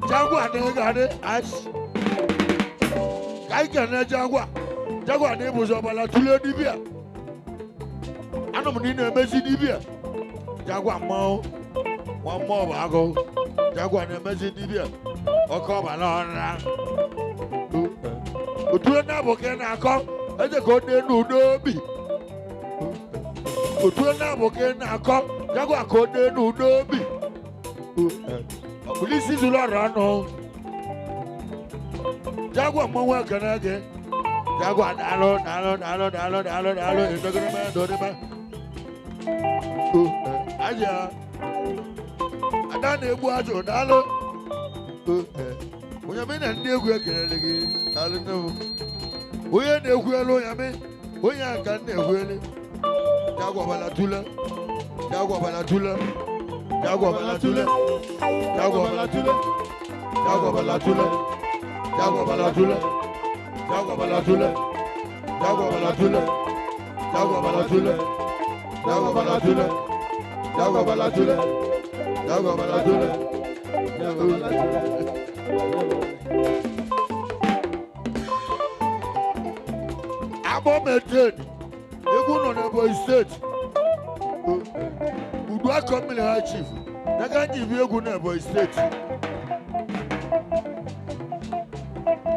Jaguar na-egharị ice. Ka anyị kene Jaguar. Jaguar na-ebuzi ọbala tụlee dibịa. Anụ m na ị na-emezi dibịa. Jaguar mmanwụ. Nwa mmụọ bụ agụ. Jaguar na-emezi dibịa. Ọkọ ọbala ọra. Otule na-abụ ka ị na-akọ. Eze ka ọ dị enu n'obi. Otule na-abụ ka ị na-akọ. Jaguar ka ọ dị enu n'obi. Polisi zuru ọrụ ọnụ. Jaguar mmanwụ ekene gị. Jaguar daalụ daalụ daalụ daalụ daalụ daalụ edogorome edorime. Aja ada na-egbu azụ daalụ. Onye mi na ndị egwu ekelele gị daalụ nne m. Onye na-egwu elu onye mi onye a ka m na-egwu elu. Jaguar bala tule. Jaguar bala tule. Jaguar bala tule. Jaguar bala tule. Jaguar bala tule. Jaguar bala tule. Jaguar bala tule. Jaguar bala tule. Jaguar bala tule. Jaguar bala tule. Jaguar bala tule. Jaguar bala tule. Abo maintain. Egwu nọ n'Ebonyi steeti. Udu akọ mmiri ha chief. Daga nji bi egwu n'Ebonyi steeti.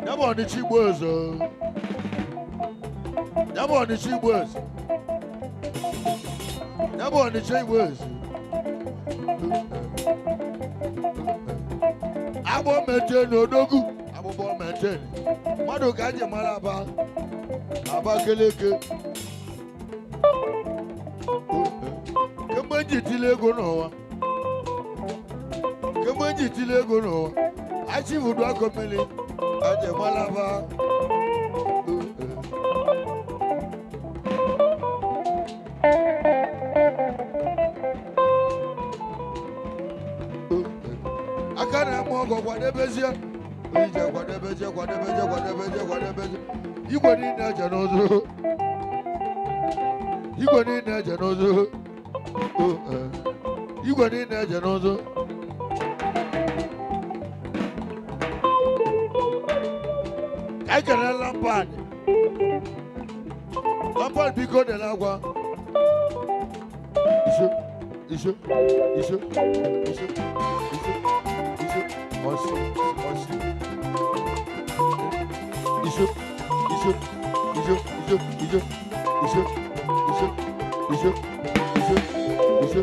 Yabụ Ọnịcha Igbo eze. Yabụ Ọnịcha Igbo eze. Yabụ Ọnịcha Igbo eze. Agbọ maintain odogwu. Agbụgbọ maintain. Mmadụ ka eji mara Aba. Abakaliki. Kemgbe m ji tile ego n'ụwa. Kemgbe m ji tile ego n'ụwa. Achịfụdu akọ mmiri. Eji mara Aba. Aka na-eme ọgọ kwadebezie. Ije kwadebezie kwadebezie kwadebezie kwadebezie. Igwe niile eje n'ụzọ. Igwe niile eje n'ụzọ. Igwe niile eje n'ụzọ. Ka anyị kere Lampard. Lampard biko dị n'akwa. Ise, ise, ise, ise, ise, ise, ọsị, ọsị. Ise, ise, ise, ise, ise, ise, ise, ise, ise, ise, ise,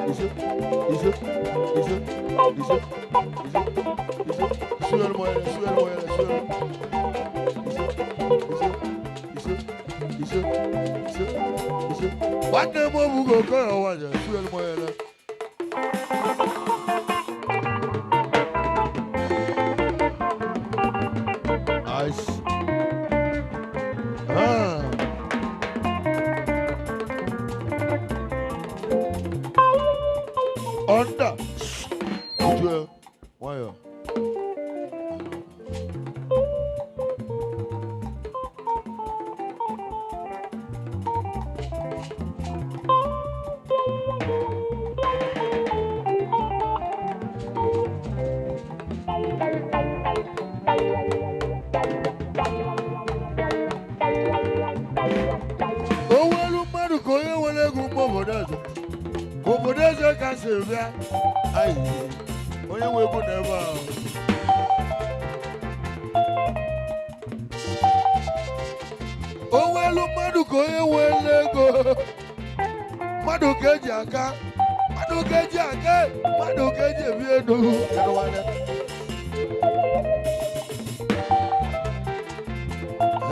ise, ise, ise, ise, ise. Suel moyele, suel moyele, suel. Ise, ise, ise, ise, ise, ise. Nwanne m obugo okoye waje, suel moyele. Ice. Ah. Under. Ojú ẹ, nwayọ. Owó elu mmadụ ka onye nwere ego mgbe obodo eze. Obodo eze ka si bịa. Ayi, onye nwe ego na ebe ahụ. Owó elu mmadụ ka onye nwere ego. Mmadụ ka eji aka. Mmadụ ka eji aka. Mmadụ ka eji ebi ego.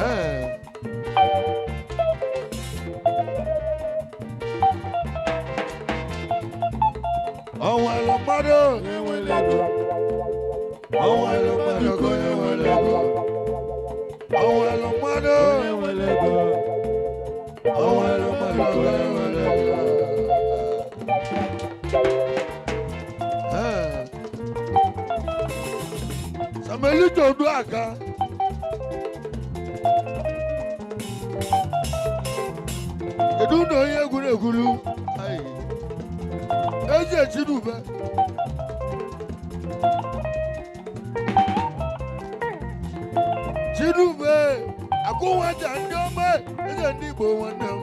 Ee. Ọnwa mmadụ. Onye nwere ego. Ọnwa mmadụ ka onye nwere ego. Ọnwa mmadụ. Onye nwere ego. Ọnwa mmadụ ka onye nwere ego. Ee. Samuelito Oduaka. Kedu na onye egwuregwu? Ayi. Eze Chinube. Chinube, akụnwata ndị ọma, eze ndị Igbo nwanne m.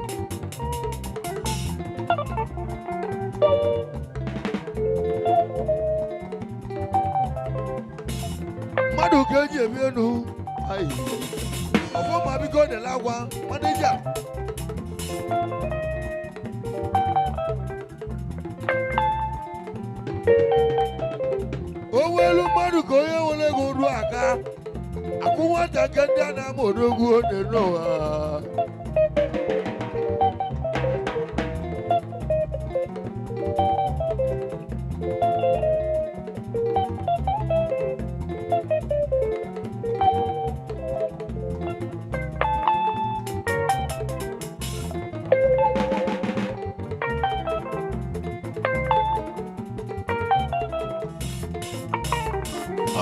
Mmadụ ka eji ebi enu. Ayi. Ọfọma biko dela agwa, manija. Owó elu mmadụ ka onye nwere ego ruo aka. Akụ nwata nke ndị a na-ama odogwu dị n'ụwa.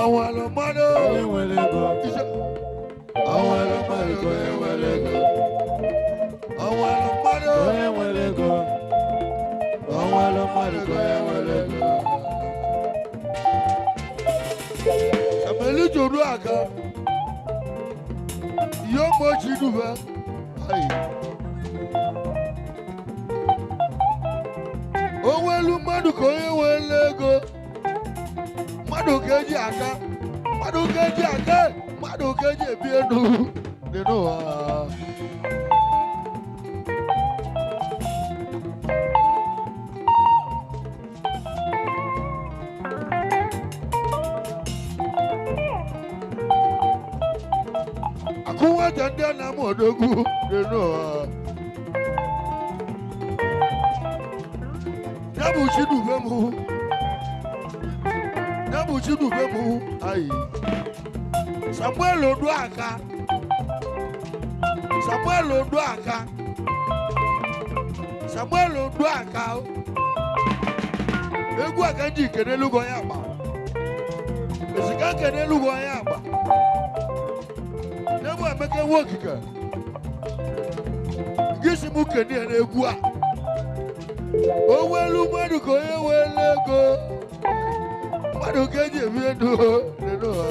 Àwọn àlọ́mọ́dé. Onye nwere ego. Àwọn àlọ́mọ́dé ka onye nwere ego. Àwọn àlọ́mọ́dé. Onye nwere ego. Àwọn àlọ́mọ́dé ka onye nwere ego. Samuelito Oduaka. Yóò mọ Chinube. Ayi. Owó elu mmadụ ka onye nwere ego. Mmadụ ka eji aka. Mmadụ ka eji aka. Mmadụ ka eji ebi elu dị n'ụwa. Akụ nwata ndị a na-ama odogwu dị n'ụwa. Ya bụ Chinube mụ. Ya bụ Chinube mụ. Ayi. Samuel Oduaka. Samuel Oduaka. Samuel Oduaka. Egwu aka ji kene elugo ya agba. Esika kene elugo ya agba. N'egwu Emeka nwa okike. Gị si mụ kene ya n'egwu a. Owó elu Onwelu mmadụ ka onye nwere ego. Mmadụ ka eji ebi ndụ n'ụwa.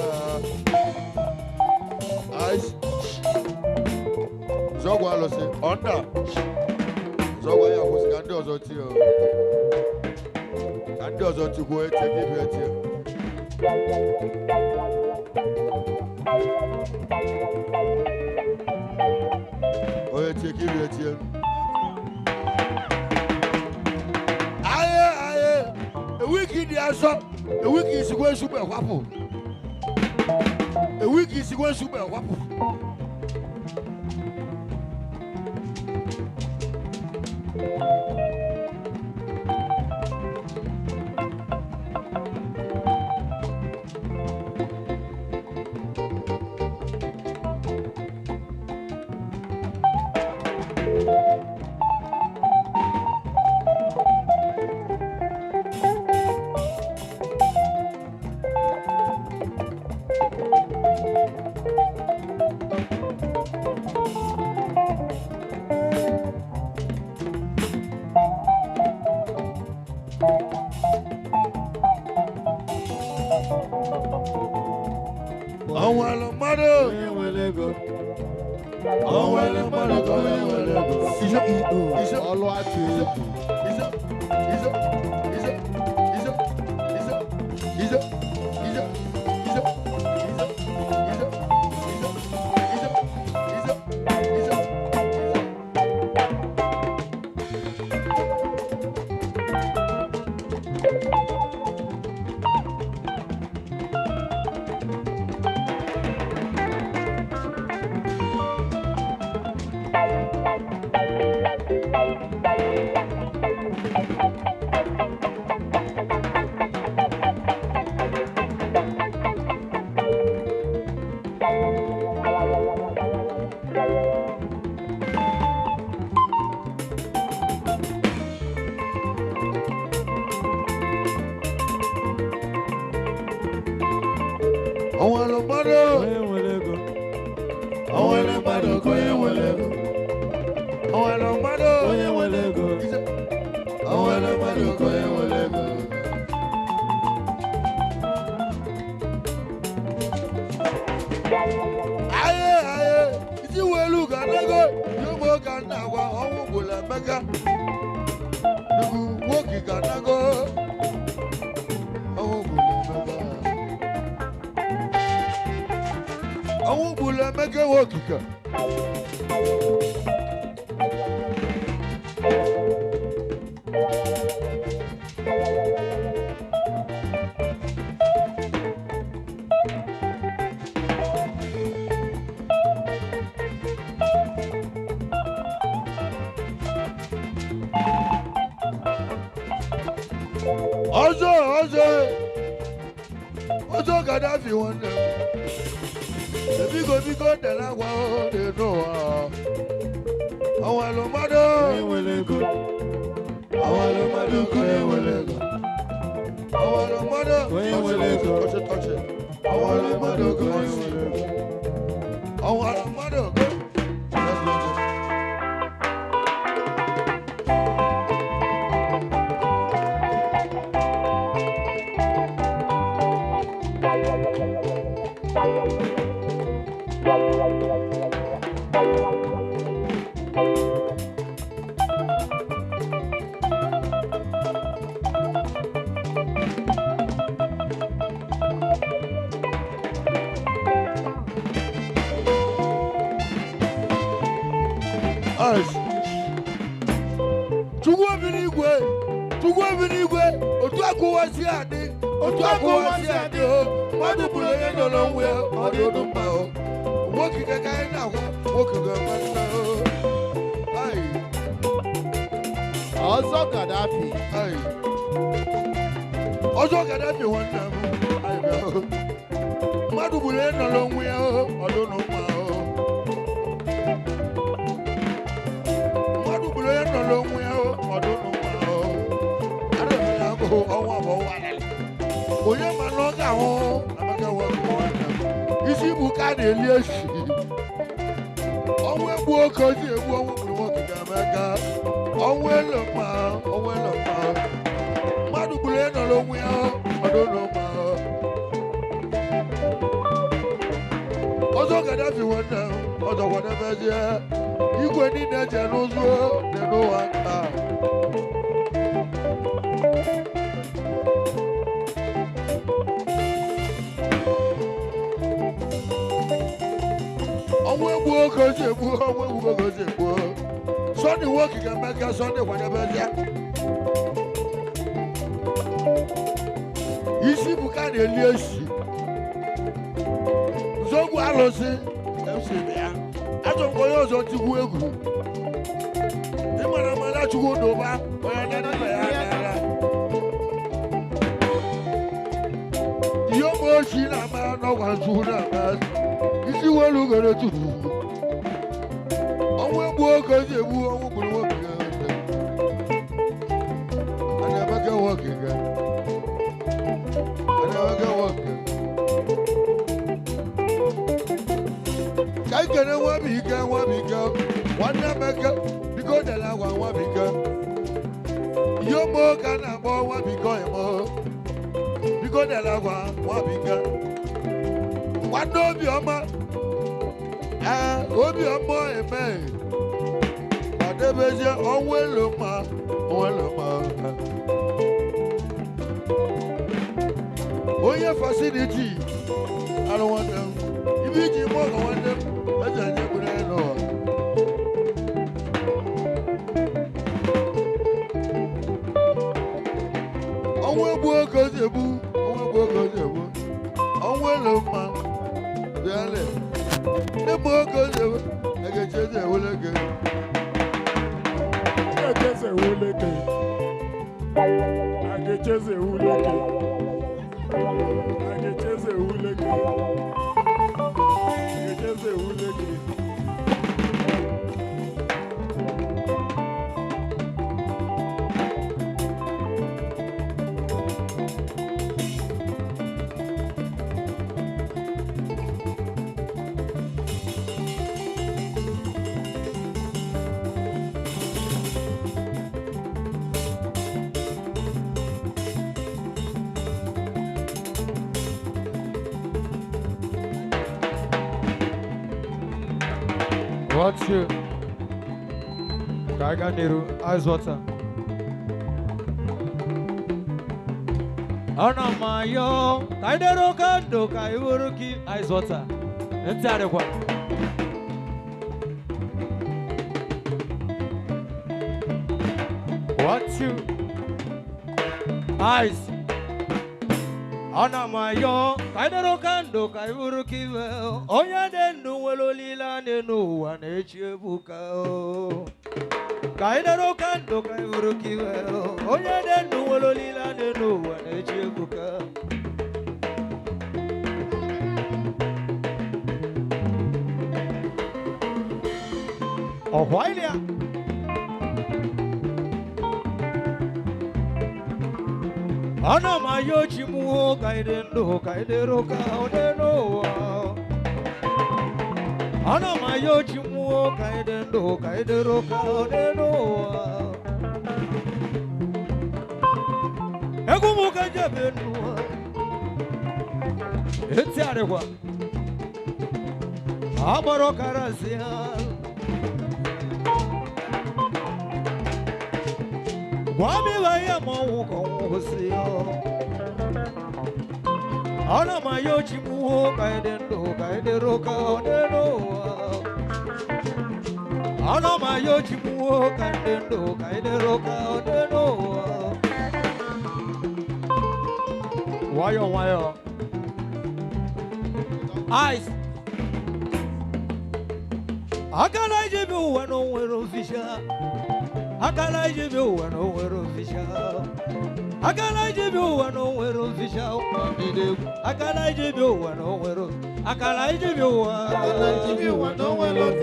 Zọgwa alụsị, ọnda. Zọgwa ya kwụsị ka ndị ọzọ tie o. Ka ndị ọzọ tikwuo etie ka ibe tie. Onye tie ka ibe tie. Aye aye, ewiki dị asọ, ewiki isikwa esugbe kwapụ. Ewiki isikwa esugbe kwapụ. Onwere mmadụ. Onye nwere ego. Onwere mmadụ ka onye nwere ego. CEO Ise. ọlụ atụ egwu. Ise, ise, ise, ise, ise, ise, ise, ise, ise, ise, ise, ise, ise, ise. Onwere mmadụ. Onye nwere ego. Onwere mmadụ ka onye nwere ego. Onwere mmadụ. Onye nwere ego. Ise. Onwere mmadụ ka onye nwere ego. Aye aye, isi welu ga nego, yomo ga na-agwa ọnwụ gburu Emeka. Nnukwu nwoke ga nego, ọnwụ gburu Emeka. Ọnwụ gburu Emeka nwe okike. Ọzọ ọzọ ọzọ Gaddafi nwanne m. Ebiko biko dere akwa dị n'ụwa. Onwere mmadụ. Onye nwere ego. Onwere mmadụ ka onye nwere ego. Onwere mmadụ. Onye nwere ego. Tọchị tọchị. Onwere mmadụ ka onye nwere ego. Onwere mmadụ ka. Let's go there. Ice. Chukwu obi n'igwe, Chukwu obi n'igwe, otu akụwa si adị, otu akụwa si adị o, mmadụ bụrụ onye nọ n'onwe ya, ọ dị ọdụ mma o. Nwoke ka anyị na-agwa, nwoke ga-enwe nna o. Ayi, Ọzọ Gaddafi. ayi. Ọzọ Gaddafi nwanne m, ayi bịa o. Mmadụ bụrụ onye nọ n'onwe ya o, ọ dị ọdụ mma o. Mmadụ bụrụ onye nọ n'onwe ya o, ọ dị ọdụ mma o. Arịrị ya bụ ọnwa bụ ọnwa abalị. Onye ma na ọ ga-ahụ Amaka nwoke nwanne m. Isi bụ ka a na-eli esi. Ọnwụ egbu oke ozi egbu ọnwụ gburu nwoke ga-eme ka ọnwụ elu mma, ọnwụ elu mma. kwadebezie igwe niile je n'ụzọ dị n'ụwa nta. Ọnwụ egbu oge ozi egbu, ọnwụ egbu oge ozi egbu. Sọnde nwoke ga-eme ka Sọnde kwadebezie. Isi bụ ka na-eli esi. Nzogbu alụsị MC bịa. Achọrọ m ka onye ọzọ tigwu egwu. Ịmara mara Chukwu n'ụba onye na-eme ya n'ara. Ihe ụmụ ochi na-ama n'ọgwa nzu na-ama. Isi welu goro tupu. Ọnwụ egbu oge ozi egbu ọnwụ gburu nwoke ga. A na-emeka nwoke ga. A na-emeka nwoke. Ka anyị kene Nwabike Nwabike nwanne Emeka biko dere agwa Nwabike. Ihe ụmụ ka a na-akpọ Nwabike oyimo biko dere agwa Nwabike. Nwanne Obiọma ee Obiọma eme kwadebezie ọnwụ elu mma ọnwụ elu mma. Onye fasiliti alụ nwanne m ibe iji mụọ ọgọ nwanne m eji enye gburu elu ụwa. Ọnwụ egbu oge ozi egbu, ọnwụ egbu oge ozi egbu, ọnwụ elu mma bịale. Nne m oge ozi egbu, egechi eze ewule gị. Agecheze ewuleke. Agecheze ewuleke. Agecheze ewuleke. Agecheze ewuleke. Watch you. Ka anyị gaa n'iru, ice water. Ana m ayọ ka anyị dere oke ndụ ka anyị bụrụ gị ice water. Ntị adịkwa. Watch you. Ice. Ana m ayọ ka anyị dere oke ndụ ka anyị bụrụ gị iwe. Onye dị ndụ nwere olileanya n'ụwa na-echi ebuka. Ka anyị dere oke ndụ ka anyị bụrụ gị iwe. Onye dị ndụ nwere olileanya n'ụwa na-echi ebuka. Ọkwa ile ya. Ana m ayọ chi m ka anyị dị ndụ ka anyị dịrị ụka onye n'ụwa. Ana m ayọ chi m ka anyị dị ndụ ka anyị dịrị ụka onye n'ụwa. Egwu m ka jebe n'ụwa. Ntị adịkwa. Agbara ọkara si ha. Gwa m ịba ihe ma ọnwụ ka ọnwụ kwụsị ya. Ana m ayọ chi m ka anyị dị ndụ ka anyị dịrị ụka onye n'ụwa. Ana m ayọ chi m ka anyị dị ndụ ka anyị dịrị ụka onye n'ụwa. Nwayọọ nwayọọ. Ice. Akara iji bi ụwa na o nwere ofisha. Akara iji bi ụwa na o nwere ofisha. Akara iji bi ụwa na o nwere ofisha. Akara iji bi ụwa na o nwere. Akara iji bi ụwa.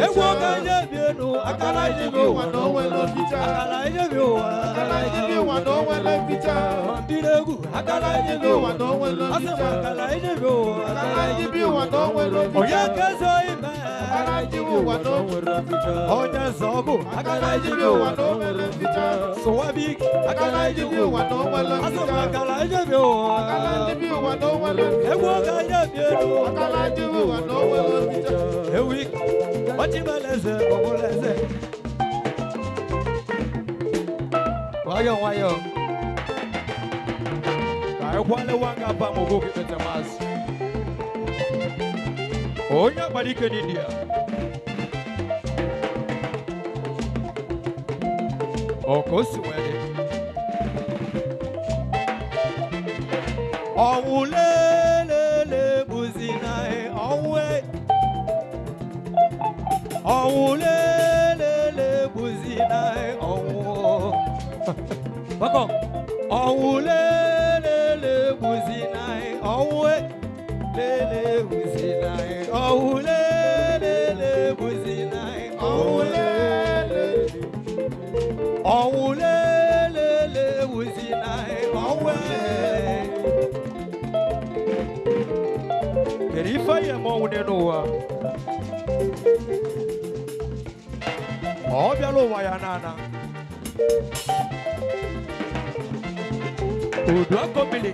Egwu ọka ije bi enu. Akara iji bi ụwa na o nwere ofisha. Akara iji bi ụwa. Akara iji bi ụwa na o nwere ofisha. Ndịrị egwu. Akara iji bi ụwa na o nwere ofisha. Asị m akara iji bi ụwa. Akara iji bi ụwa na o nwere ofisha. Onye kezo ime. Akara iji bi ụwa na o nwere ofisha. Onye zọgụ. Akara iji bi ụwa na o nwere ofisha. Sowabik. Akara iji bi ụwa na o nwere Asị m ofisha. akara iji bi ụwa. Akara iji bi ụwa na o nwere ofisha. Egwu ọka ije bi enu. Akara iji bi ụwa na o nwere ofisha. Ewi. Ọchịmeleze ọbụleze. Nwayọọ nwayọọ. Ka anyị kwale nwa ga-aba ma ogogo ikpete maazị. Onye agbara ike n'India. Ọ ka o si wee dị. Ọnwụ lelele bụzi na ọnwụ e. Ọnwụ lelele bụzi na ọnwụ. Bako. Ọnwụ lelele bụzi na ọnwụ e. Lele bụzi na ọnwụ lelele bụzi na ọnwụ lele. Ọnwụ lelele bụzi na ọnwụ e. Kedu ife anyị eme ọnwụ n'elu ụwa? Ọ bịala ụwa ya n'ana. Udu akọbili.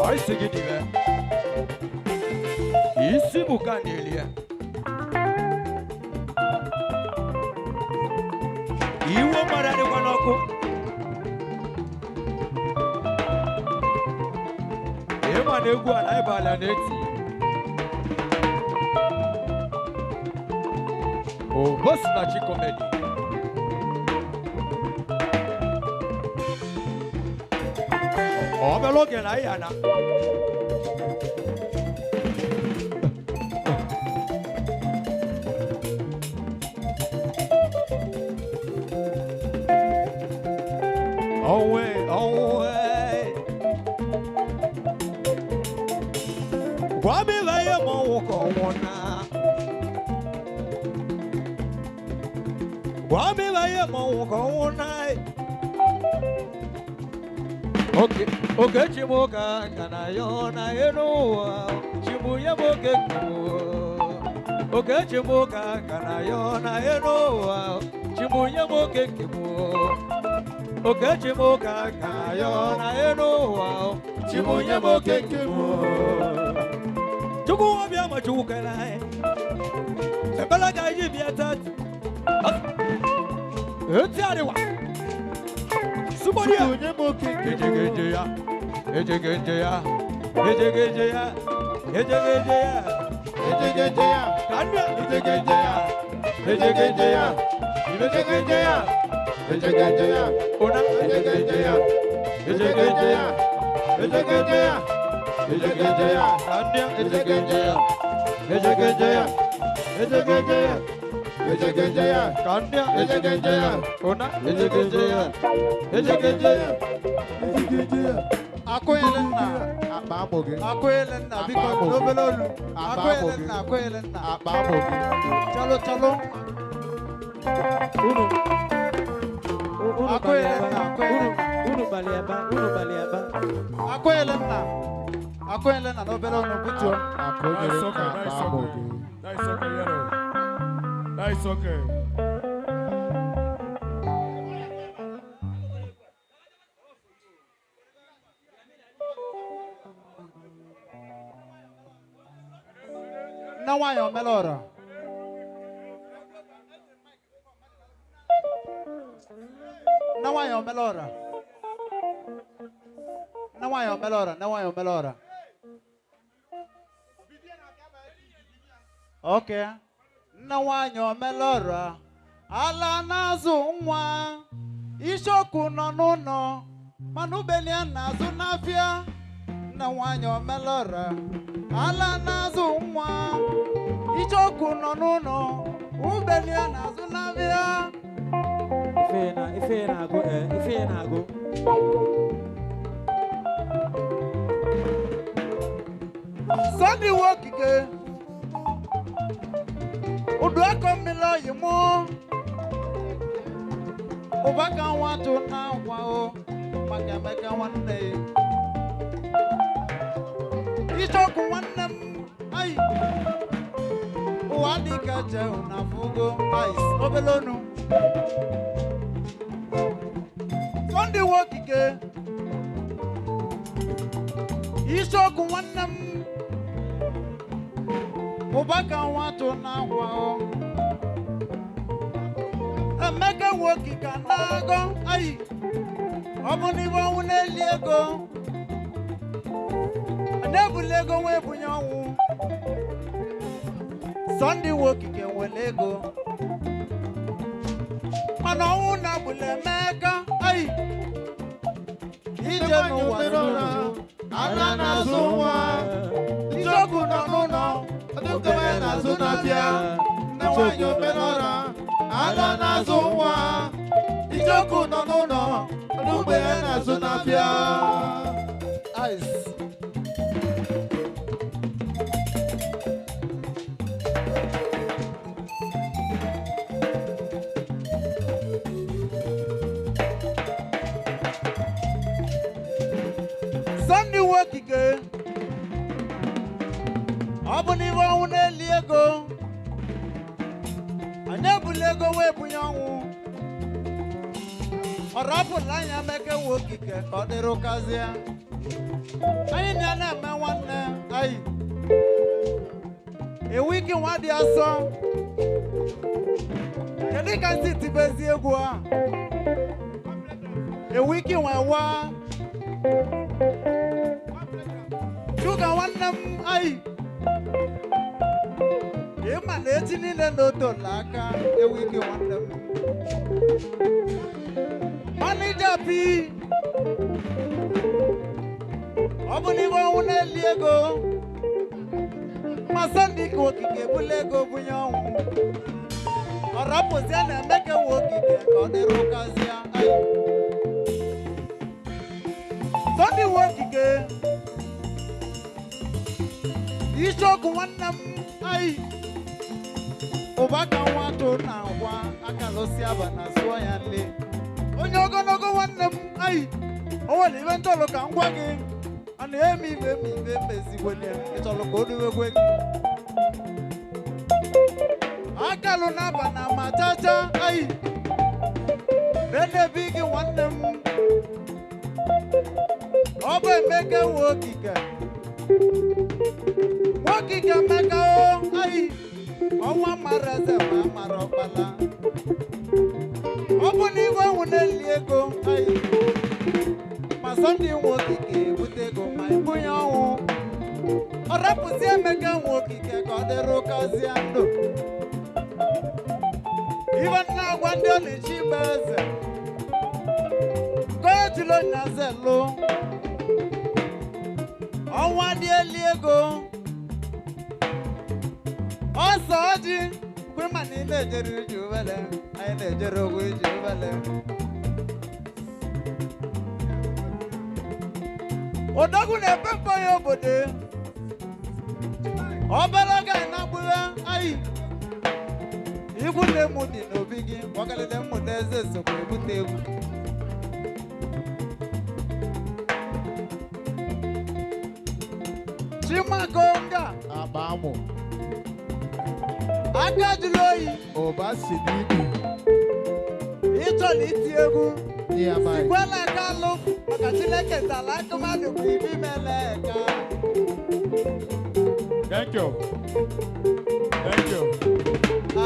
Ọ isi gị dịbe. Isi bụ ka na-eli ya. Iwe mara dịkwa n'ọkụ. Ịma na egwu ala ịba ala na-eti. Osinachi comedy. Ọ bịala oge na ya na. Onwe onwe. Gwa m ibe ihe ma ọnwụ ka ọnwụ na. Gwa m ibe ihe ma ọnwụ ka ọnwụ na. Oke oke chimuka ka na yo na enu ụwa chimu ya bụ oke chimu. Oke chimuka ka na yo na enu ụwa chimu ya bụ oke chimu. Oke chimuka ka na yo na enu ụwa chimu ya bụ oke chimu. Chukwu ọbịa ma Chukwu kere anyị. Ebela ka anyị bịa tata. Eti arịwa. Somebody. Ejegeje ya. Ejegeje ya. Ejegeje ya. Ejegeje ya. Ejegeje ya. Kanya. Ejegeje ya. Ejegeje ya. Ejegeje ya. Ejegeje ya. Ona. Ejegeje ya. Ejegeje ya. Ejegeje ya. Ejegeje ya. Kanya. Ejegeje ya. Ejegeje ya. Ejegeje ya. Ejegeje ya. Kanya. Ejegeje ya. Ona. Ejegeje ya. Ejegeje ya. Ejegeje ya. Akụnyere nna. Akpa amụ gị. Akụnyere nna biko n'obere olu. Akụnyere nna akụnyere nna. Akpa amụ gị. Chalụ chalụ. Unu unu Akụnyere nna akụnyere nna. unu baliaba unu baliaba. Akụnyere nna. Akụnyere nna n'obere olu butuo. Akụnyere That's nna okay, that's akpa amụ okay. gị. That's okay, yellow. That's okay. Nna nwaanyị omele ọra. Nna nwaanyị omele ọra. Nna nwaanyị omele ọra. Nna nwaanyị omele ọra. Okay. Nna nwaanyị omele ọra. Ala na-azụ nwa. Isiokwu nọ n'ụlọ. Mana ubelia na-azụ n'afịa. Nna nwaanyị omele ọra. Ala na-azụ nwa. Icheoku nọ n'ụlọ. Ubelia na-azụ n'afịa. Ife na-agụ ife na-agụ. Sunday Wokike. Uduako mmiri oyi mụ. Ụbaka nwa tụ na nkwa o. Maka Emeka nwanne ya. Icheoku nwanne m. Ayi. Ụwa dị ka jehu na fugo. Ice. Obele onu. Sunday Wokike. Icheoku nwanne m. Ụbaka nwatụ na-akwa Emeka nwoke ka na-agọ ayi ọ bụ n'ibe ọnwụ na-eli ego na-ebuli ego nwa ebunye ọnwụ Sọnde nwoke nwere ego mana ọnwụ na-agbula Emeka ayi ije n'ụwa Ala na-azụ nwa. Ichoku nọ n'ụlọ. Ọdụkọba na-azụ n'abịa. Nne nwanyị omenọra. Ala na-azụ nwa. Ichoku nọ n'ụlọ. Ọdụmgbe ya na-azụ n'abịa. Ice. Sọnde nwoke ọ bụ n'ibe ọnwụ na-eli ego anyị ebula ego wee bunye ọnwụ ọ rapụla anya meke nwoke ka ọ dịrị ụkazie anyị na ya na-eme nwanne anyị ewiki nwa dị asọ kedu ka nsi tibezi egwu a ewiki nwa wa shuga nwanne m anyị ịma na echi niile na otola aka ewiki nwanne m manija pi ọ bụ n'ibe ọnwụ na-eli ego ma Sọnde ka okike ebula ego bunye ọnwụ ọ rapụzie na Emeka nwe okike ka ọ dịrị ụkazie anyị Sọnde nwe okike isiokwu nwanne m anyị ụbaka nwatụ na akwa akalụsi aba na sụọ ya nle onye ogologo nwanne m anyị o nwere ibe ntọlụ ka m gwa gị a na-eme ibe eme ibe mezigwele ịchọrọ ka o duwegwe gị akalụ na-aba na ma chacha anyị na-enebi gị nwanne m ọ bụ Emeka nwe okike nwoke Emeka o ayi ọnwa mara eze ma mara ọkpala ọ bụ na igwe ọnwụ na-eli ego ayi ma Sọnde nwe okike ebute ego ma ebunye ọnwụ ọ rapụzi Emeka nwe okike ka ọ dịrị ụkazie ndụ ibe nna agwa ndị ọ na-echi igba eze ka ejula onyazelụ ọnwa dị eli ego ọsọ ọjị kwe ma na ị na-ejere ije ubele anyị na-ejere ogwu ije ubele odogwu na-epe mbọ ya obodo obere oge anyị na-agbụwe anyị ikwu nne m dị n'obi gị ọgalide mmụta eze sokwa ebute egwu Chimakonga Agba amụ. aka jụrụ oyi Ụba si n'ibu. ịchọrọ iti egwu Nehemiah. sikwela aka alụ maka Chineke tala aka mmadụ bụ ibi mele ka Thank you. Thank you.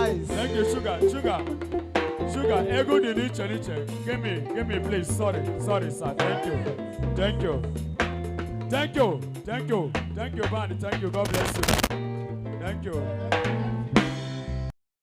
Ice. Thank you, Sugar. Sugar. Sugar. Ego dị n'iche n'iche. Give me, please. Sorry, sorry, sir. Thank you. Thank you. Thank you. Thank you. Thank you, band. Thank you. God bless you. Thank you.